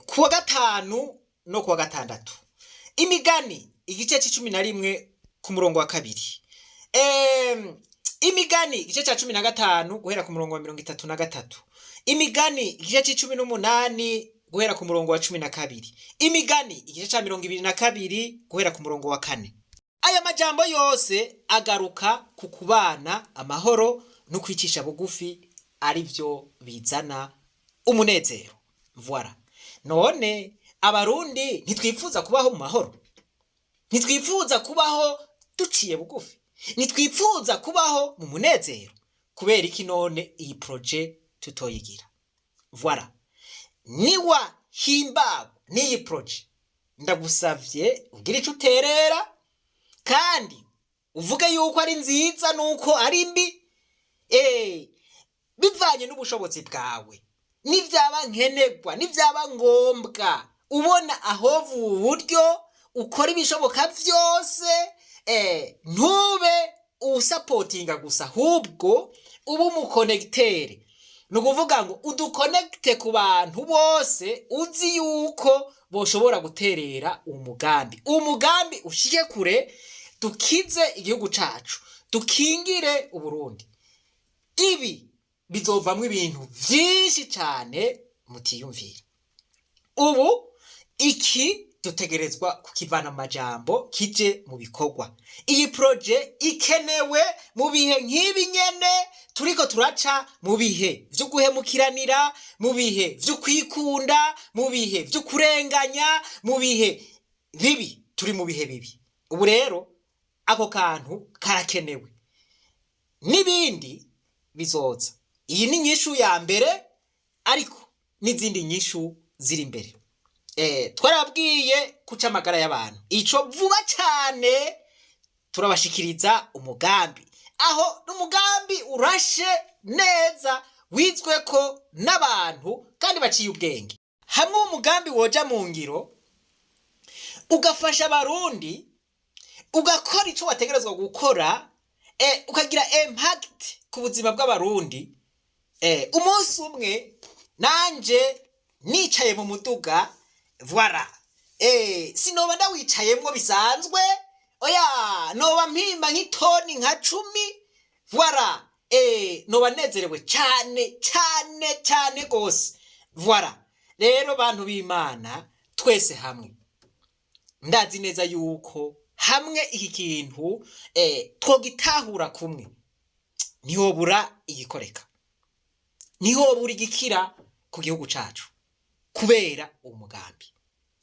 ku wa 5 no ku wa 6. Imigani igice c'11 ku murongo wa 2. Imigani igice cya 15 guhera ku murongo wa 33. Imigani igice c'18 guhera ku murongo wa 12. Imigani igice cya 22 guhera ku murongo wa 4. Aya majambo yose agaruka ku kubana amahoro no kwicisha bugufi, arivyo bizana umunezero. Voilà. None Abarundi ntitwifuza kubaho mu mahoro? Ntitwifuza kubaho duciye bugufi? Ntitwifuza kubaho mu munezero? Kubera iki none iyi projet tutoyigira? Voilà. Niwa himbawe n'iyi projet, ndagusavye ubwire ico uterera, kandi uvuge yuko ari nziza nuko ari mbi, bivanye n'ubushobozi bwawe. Nivyaba nkenerwa, nivyaba ngombwa, ubona ahovu uburyo, ukora ibishoboka vyose, ntube usapotinga gusa, ahubwo ube umuconnecteur. Ni ukuvuga ngo uduconnecte ku bantu bose uzi yuko boshobora guterera umugambi, umugambi ushike kure, dukize igihugu cacu, dukingire Uburundi. Ibi bizovamwo ibintu vyinshi cane mutiyumvira. Ubu iki dutegerezwa kukivana mu majambo kije mu bikorwa. Iyi projet ikenewe mu bihe nk'ibi nyene turiko turaca, mu bihe vyo guhemukiranira, mu bihe vyo kwikunda, mu bihe vyo kurenganya, mu bihe bibi. Turi mu bihe bibi ubu. Rero ako kantu karakenewe, n'ibindi bizoza. Iyi ni inyishu ya mbere, ariko n'izindi nyishu ziri imbere. Twarabwiye kuca amagara y'abantu ico vuba cane turabashikiriza umugambi, aho n'umugambi urashe neza, wizwe ko n'abantu kandi baciye ubwenge. Hamwe umugambi woja mu ngiro, ugafasha Abarundi, ugakora ico wategerezwa gukora, ukagira impact ku buzima bw'Abarundi, umunsi umwe nanje nicaye mu muduga, voilà, sinoba ndawicayemwo bisanzwe, oya, noba mpimba nk'itoni nka 10. Voilà, noba nezerewe cane cane cane gose. Voilà. Rero bantu b'Imana, twese hamwe, ndazi neza yuko hamwe iki kintu twogitahura kumwe, ntihobura igikoreka, ntihobura igikira ku gihugu cacu kubera uwo mugambi.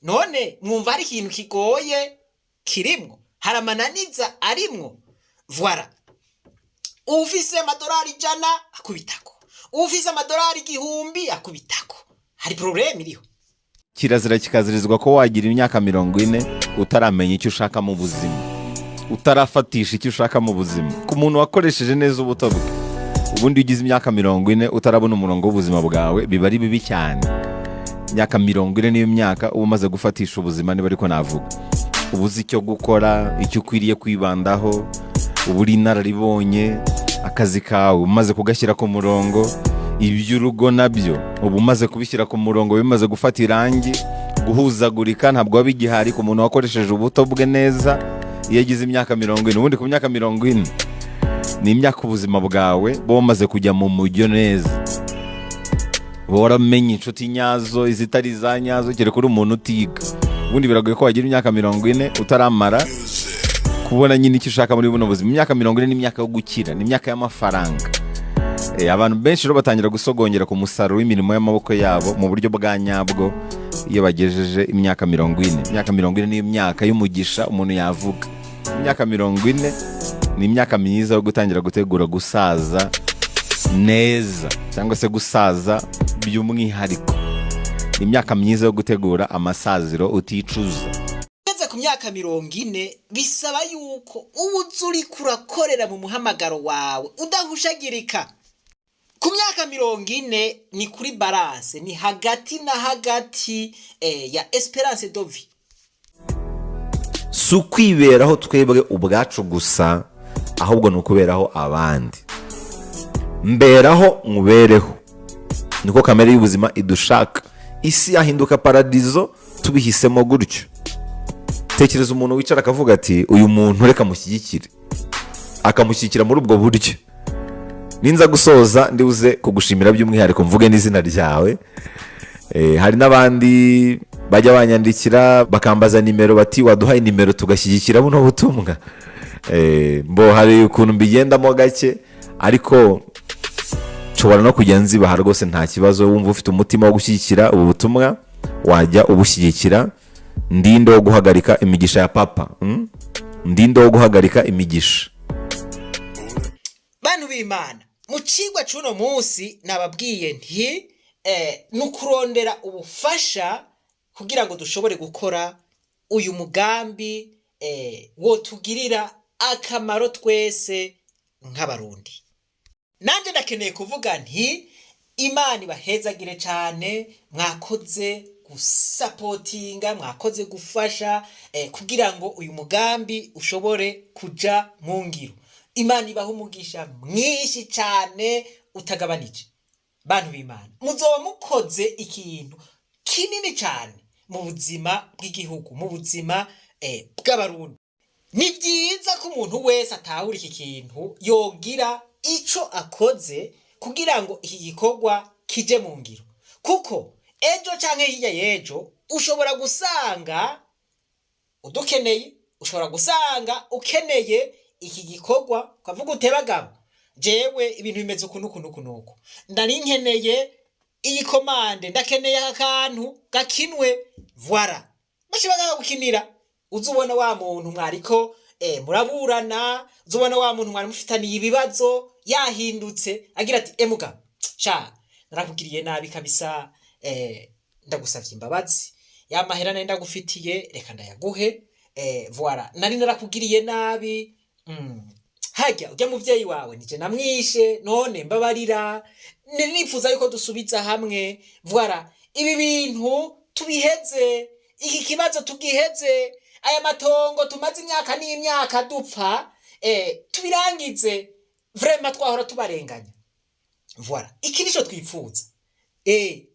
None mwumva hari ikintu kigoye kirimwo? Hari amananiza arimwo? Voilà. Ufise amadolari 100 akubitako, ufise amadolari 1000 akubitako, hari problème iriho? Kirazira kikazirizwa ko wagira imyaka 40 utaramenya icyo ushaka mu buzima, utarafatisha icyo ushaka mu buzima. Ku muntu wakoresheje neza ubuto bwe, ubundi iyo ugize imyaka 40 utarabona umurongo w'ubuzima bwawe, biba ari bibi cyane. Imyaka 40 niyo myaka uba umaze gufatisha ubuzima, niba ariko navuga. Uba uzi icyo gukora, icyo ukwiriye kwibandaho, uba uri inararibonye, akazi kawe umaze kugashyira ku murongo, iby'urugo nabyo uba umaze kubishyira ku murongo, bimaze gufata irangi. Guhuzagurika ntabwo biba bigihari ku muntu wakoresheje ubuto bwe neza iyo agize imyaka 40. Ubundi ku myaka 40 ni imyaka ubuzima bwawe buba bumaze kujya mu mujyo neza, uba waramenye inshuti nyazo, izitari iza nyazo, kereka uri umuntu utiga. Ubundi biragoye ko wagira imyaka 40 utaramara kubona nyine icyo ushaka muri buno buzima. Imyaka 40 ni imyaka yo gukira, ni imyaka y'amafaranga. Abantu benshi rero batangira gusogongera ku musaruro w'imirimo y'amaboko yabo mu buryo bwa nyabwo iyo bagejeje imyaka 40. Imyaka 40 niyo myaka y'umugisha umuntu yavuga. Imyaka 40 ni imyaka myiza yo gutangira gutegura gusaza neza cyangwa se gusaza by'umwihariko. Ni imyaka myiza yo gutegura amasaziro uticuza. Ugeze ku myaka 40, bisaba yuko uba uzi uriko urakorera mu muhamagaro wawe udahushagirika. Ku myaka 40 ni kuri balance, ni hagati na hagati ya espérance de vie. Si ukwiberaho twebwe ubwacu gusa, ahubwo ni ukuberaho abandi. Mberaho nkubereho, niko kamere y'ubuzima idushaka. Isi yahinduka paradizo tubihisemo gutyo. Tekereza umuntu wicara akavuga ati: "Uyu muntu reka mushyigikire," akamushyigikira muri ubwo buryo. Ninza gusoza ndibuze kugushimira by'umwihariko, mvuge n'izina ryawe. Hari n'abandi bajya banyandikira bakambaza nimero, bati: "Waduhaye nimero tugashyigikira buno butumwa." Mbo hari ukuntu mbigendamo gake, ariko nshobora no kujya nzibaha rwose, nta kibazo. Wumva ufite umutima wo gushyigikira ubu butumwa, wajya ubushyigikira. Ndinde wo guhagarika imigisha ya papa? Ndinde wo guhagarika imigisha? Bantu b'Imana, mu cigwa c'uno munsi nababwiye nti ni ukurondera ubufasha kugira ngo dushobore gukora uyu mugambi wotugirira akamaro twese nk'Abarundi. Nanjye ndakeneye kuvuga nti Imana ibahezagire cyane. Mwakoze gusapotinga, mwakoze gufasha kugira ngo uyu mugambi ushobore kuja mu ngiro. Imana ibaha umugisha mwinshi cyane utagabanije. Bantu b'Imana, muzoba mukoze ikintu kinini cyane mu buzima bw'igihugu, mu buzima bw'Abarundi. Ni byiza ko umuntu wese atahura iki kintu yogira ico akoze kugira ngo iki gikorwa kije mu ngiro, kuko ejo canke hirya y'ejo ushobora gusanga udukeneye, ushobora gusanga ukeneye iki gikorwa, ukavuga ute: "Bagabo, jewe ibintu bimeze uku nuku nuku nuku, ndari nkeneye iyi commande, ndakeneye aka kantu gakinwe." Voilà, bace bakagukinira. Uzubona wa muntu mwariko muraburana, uzubona wa muntu mwari mufitaniye ibibazo yahindutse, agira ati: "Emuga sha, narakugiriye nabi kabisa, ndagusavye imbabazi, ya mahera nari ndagufitiye reka ndayaguhe. Voilà, nari narakugiriye nabi. Hajya ujya muvyeyi wawe nije namwishe, none mbabarira, nari nifuza yuko dusubiza hamwe. Voilà, ibi bintu tubiheze, iki kibazo tugiheze, aya matongo tumaze imyaka n'imyaka dupfa, tubirangize. Vraiment twahora tubarenganya. Voilà, iki nico twifuza,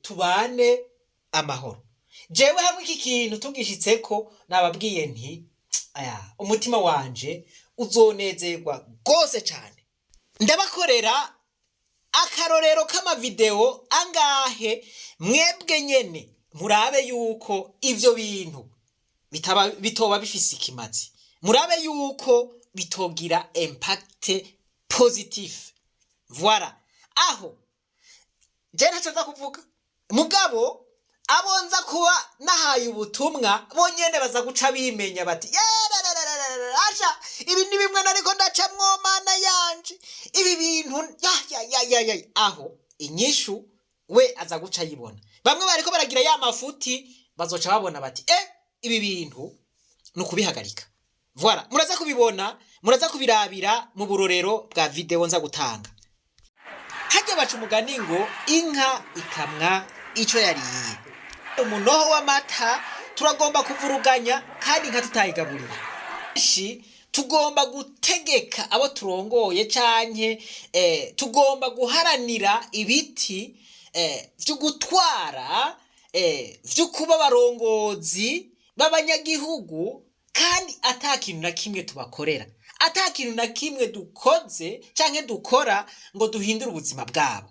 tubane amahoro." Jewe hamwe iki kintu tugishitseko, nababwiye nti aya umutima wanje uzonezerwa rwose cyane. Ndabakorera akarorero k'amavideo angahe, mwebwe nyene murabe yuko ivyo bintu bitaba bitoba bifise ikimazi, murabe yuko bitogira impact positif. Voilà, aho je ntaco nza kuvuga, mugabo abo nza kuba nahaye ubutumwa bonyene baza guca bimenya bati: "Asha, ibi ni bimwe nariko ndacamwo, Mana yanje, ibi bintu ya ya ya ya ya." Aho inyishu we aza guca ayibona. Bamwe bariko baragira ya mafuti bazoca babona bati: "Ibi bintu ni ukubihagarika." Voilà, muraza kubibona, muraza kubirabira mu burorero bwa video nza gutanga. Hajya baca umugani ngo inka ikamwa ico yariye. Umunoho w'amata turagomba kuvuruganya kandi inka tutayigaburira. Kenshi tugomba gutegeka abo turongoye canke tugomba guharanira ibiti vyo gutwara, vyo kuba abarongozi b'abanyagihugu, kandi ata kintu na kimwe tubakorera, ata kintu na kimwe dukoze canke dukora ngo duhindure ubuzima bwabo.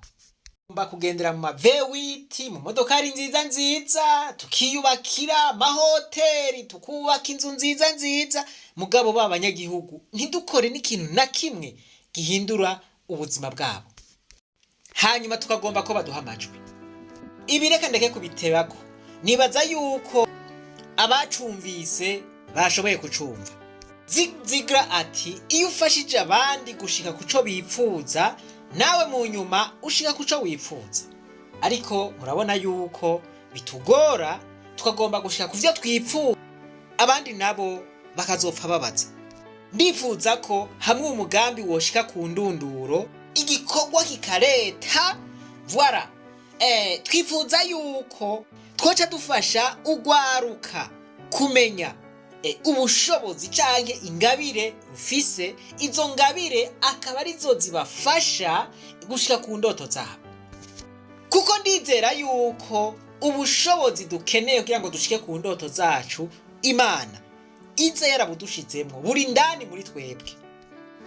Tugomba kugendera mu ma V8, mu modokari nziza nziza, tukiyubakira amahoteli, tukubaka inzu nziza nziza, mugabo ba banyagihugu ntidukore n'ikintu na kimwe gihindura ubuzima bwabo, hanyuma tukagomba ko baduha amajwi. Ibi reka ndeke kubitebako, nibaza yuko abacumvise bashoboye kucumva. Zig Ziglar ati: "Iyo ufashije abandi gushika ku co bipfuza, nawe mu nyuma ushika ku co wipfuza." Ariko murabona yuko bitugora, tukagomba gushika ku vyo twipfuza, abandi nabo bakazopfa babaza. Ndifuza ko hamwe umugambi woshika ku ndunduro, igikorwa kikareta, voilà, twifuza yuko twoca dufasha ugwaruka kumenya ubushobozi canke ingabire rufise, izo ngabire akaba arizo zibafasha gushika ku ndoto zabo, kuko ndizera yuko ubushobozi dukeneye kugira ngo dushike ku ndoto zacu, Imana iza yarabudushizemwo, buri ndani muri twebwe.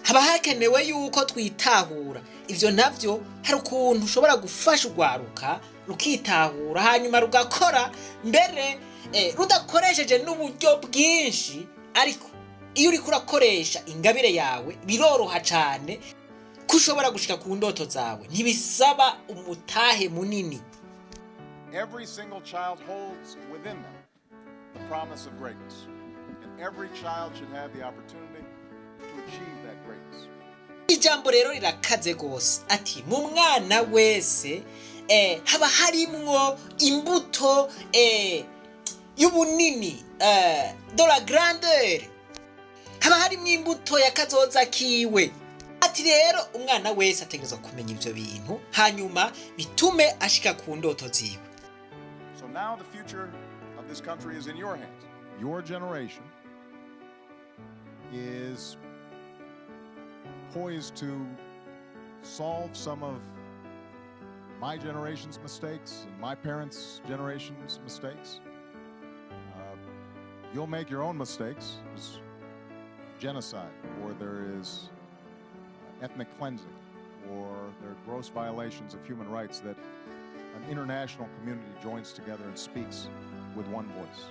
Haba hakenewe yuko twitahura. Ivyo navyo hari ukuntu ushobora gufasha urwaruka rukitahura, hanyuma rugakora mbere rudakoresheje n'uburyo bwinshi. Ariko iyo uriko urakoresha ingabire yawe, biroroha cane ko ushobora gushika ku ndoto zawe, ntibisaba umutahe munini. Every single child holds within them the promise of greatness. And every child should have the opportunity to achieve that greatness. Ijambo rero rirakaze rwose, ati mu mwana wese haba harimwo imbuto y'ubunini, de la grandeur, haba harimwo imbuto ya kazoza kiwe. Ati rero umwana wese ategerezwa kumenya ivyo bintu, hanyuma bitume ashika ku ndoto ziwe. So now the future of this country is in your hands. Your generation is poised to solve some of my generation's mistakes and my parents' generation's mistakes. You'll make your own mistakes. There's genocide, or there is ethnic cleansing, or there are gross violations of human rights that an international community joins together and speaks with one voice.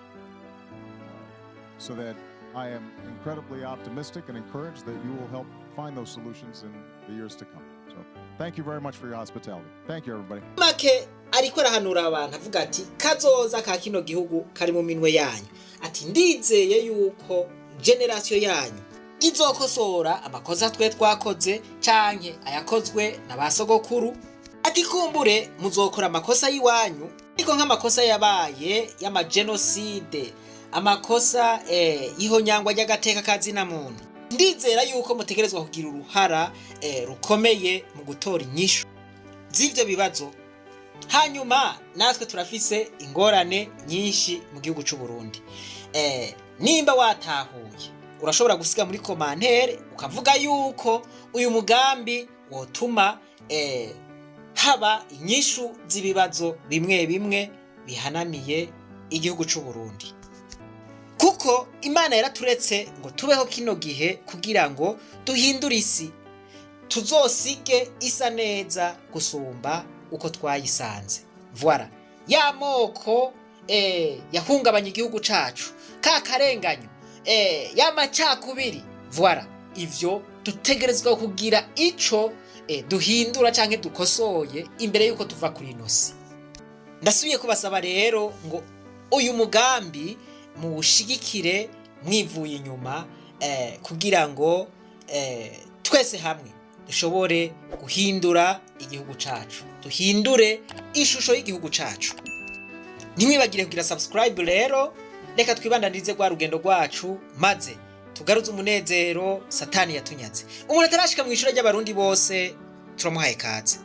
So that I am incredibly optimistic and encouraged that you will help find those solutions in the years to come. So thank you very much for your hospitality. Thank you, everybody. Make ariko arahanura abantu, avuga ati kazoza ka kino gihugu kari mu minwe yanyu. Ati ndizeye yuko génération yanyu izokosora amakosa twe twakoze canke ayakozwe na ba sogokuru. Ati kumbure muzokora amakosa y'iwanyu, ariko nk'amakosa yabaye y'amajenoside, amakosa y'ihonyangwa ry'agateka kazina muntu, ndizera yuko mutegerezwa kugira uruhara rukomeye mu gutora inyishu z'ivyo bibazo. Hanyuma natwe turafise ingorane nyinshi mu gihugu c'u Burundi. Nimba watahuye, urashobora gusiga muri commentaire ukavuga yuko uyu mugambi wotuma haba inyishu z'ibibazo bimwe bimwe bihanamiye igihugu c'u Burundi, kuko Imana yaraturetse ngo tubeho kino gihe kugira ngo duhindure isi, tuzosige isa neza gusumba uko twayisanze. Voilà, ya moko yahungabanya igihugu cacu, ka karenganyo, ya macakubiri, voilà, ivyo dutegerezwa kugira ico duhindura canke dukosoye imbere yuko tuva kuri ino si. Ndasubiye kubasaba rero ngo uyu mugambi muwushigikire mwivuye inyuma, kugira ngo twese hamwe dushobore guhindura igihugu cacu, duhindure ishusho y'igihugu cacu. Ntimwibagire kugira subscribe. Rero reka twibandanirize rwa rugendo rwacu, maze tugaruze umunezero Satani yatunyaze. Umuntu atarashika mu ishuri ry'Abarundi bose, turamuhaye kaze.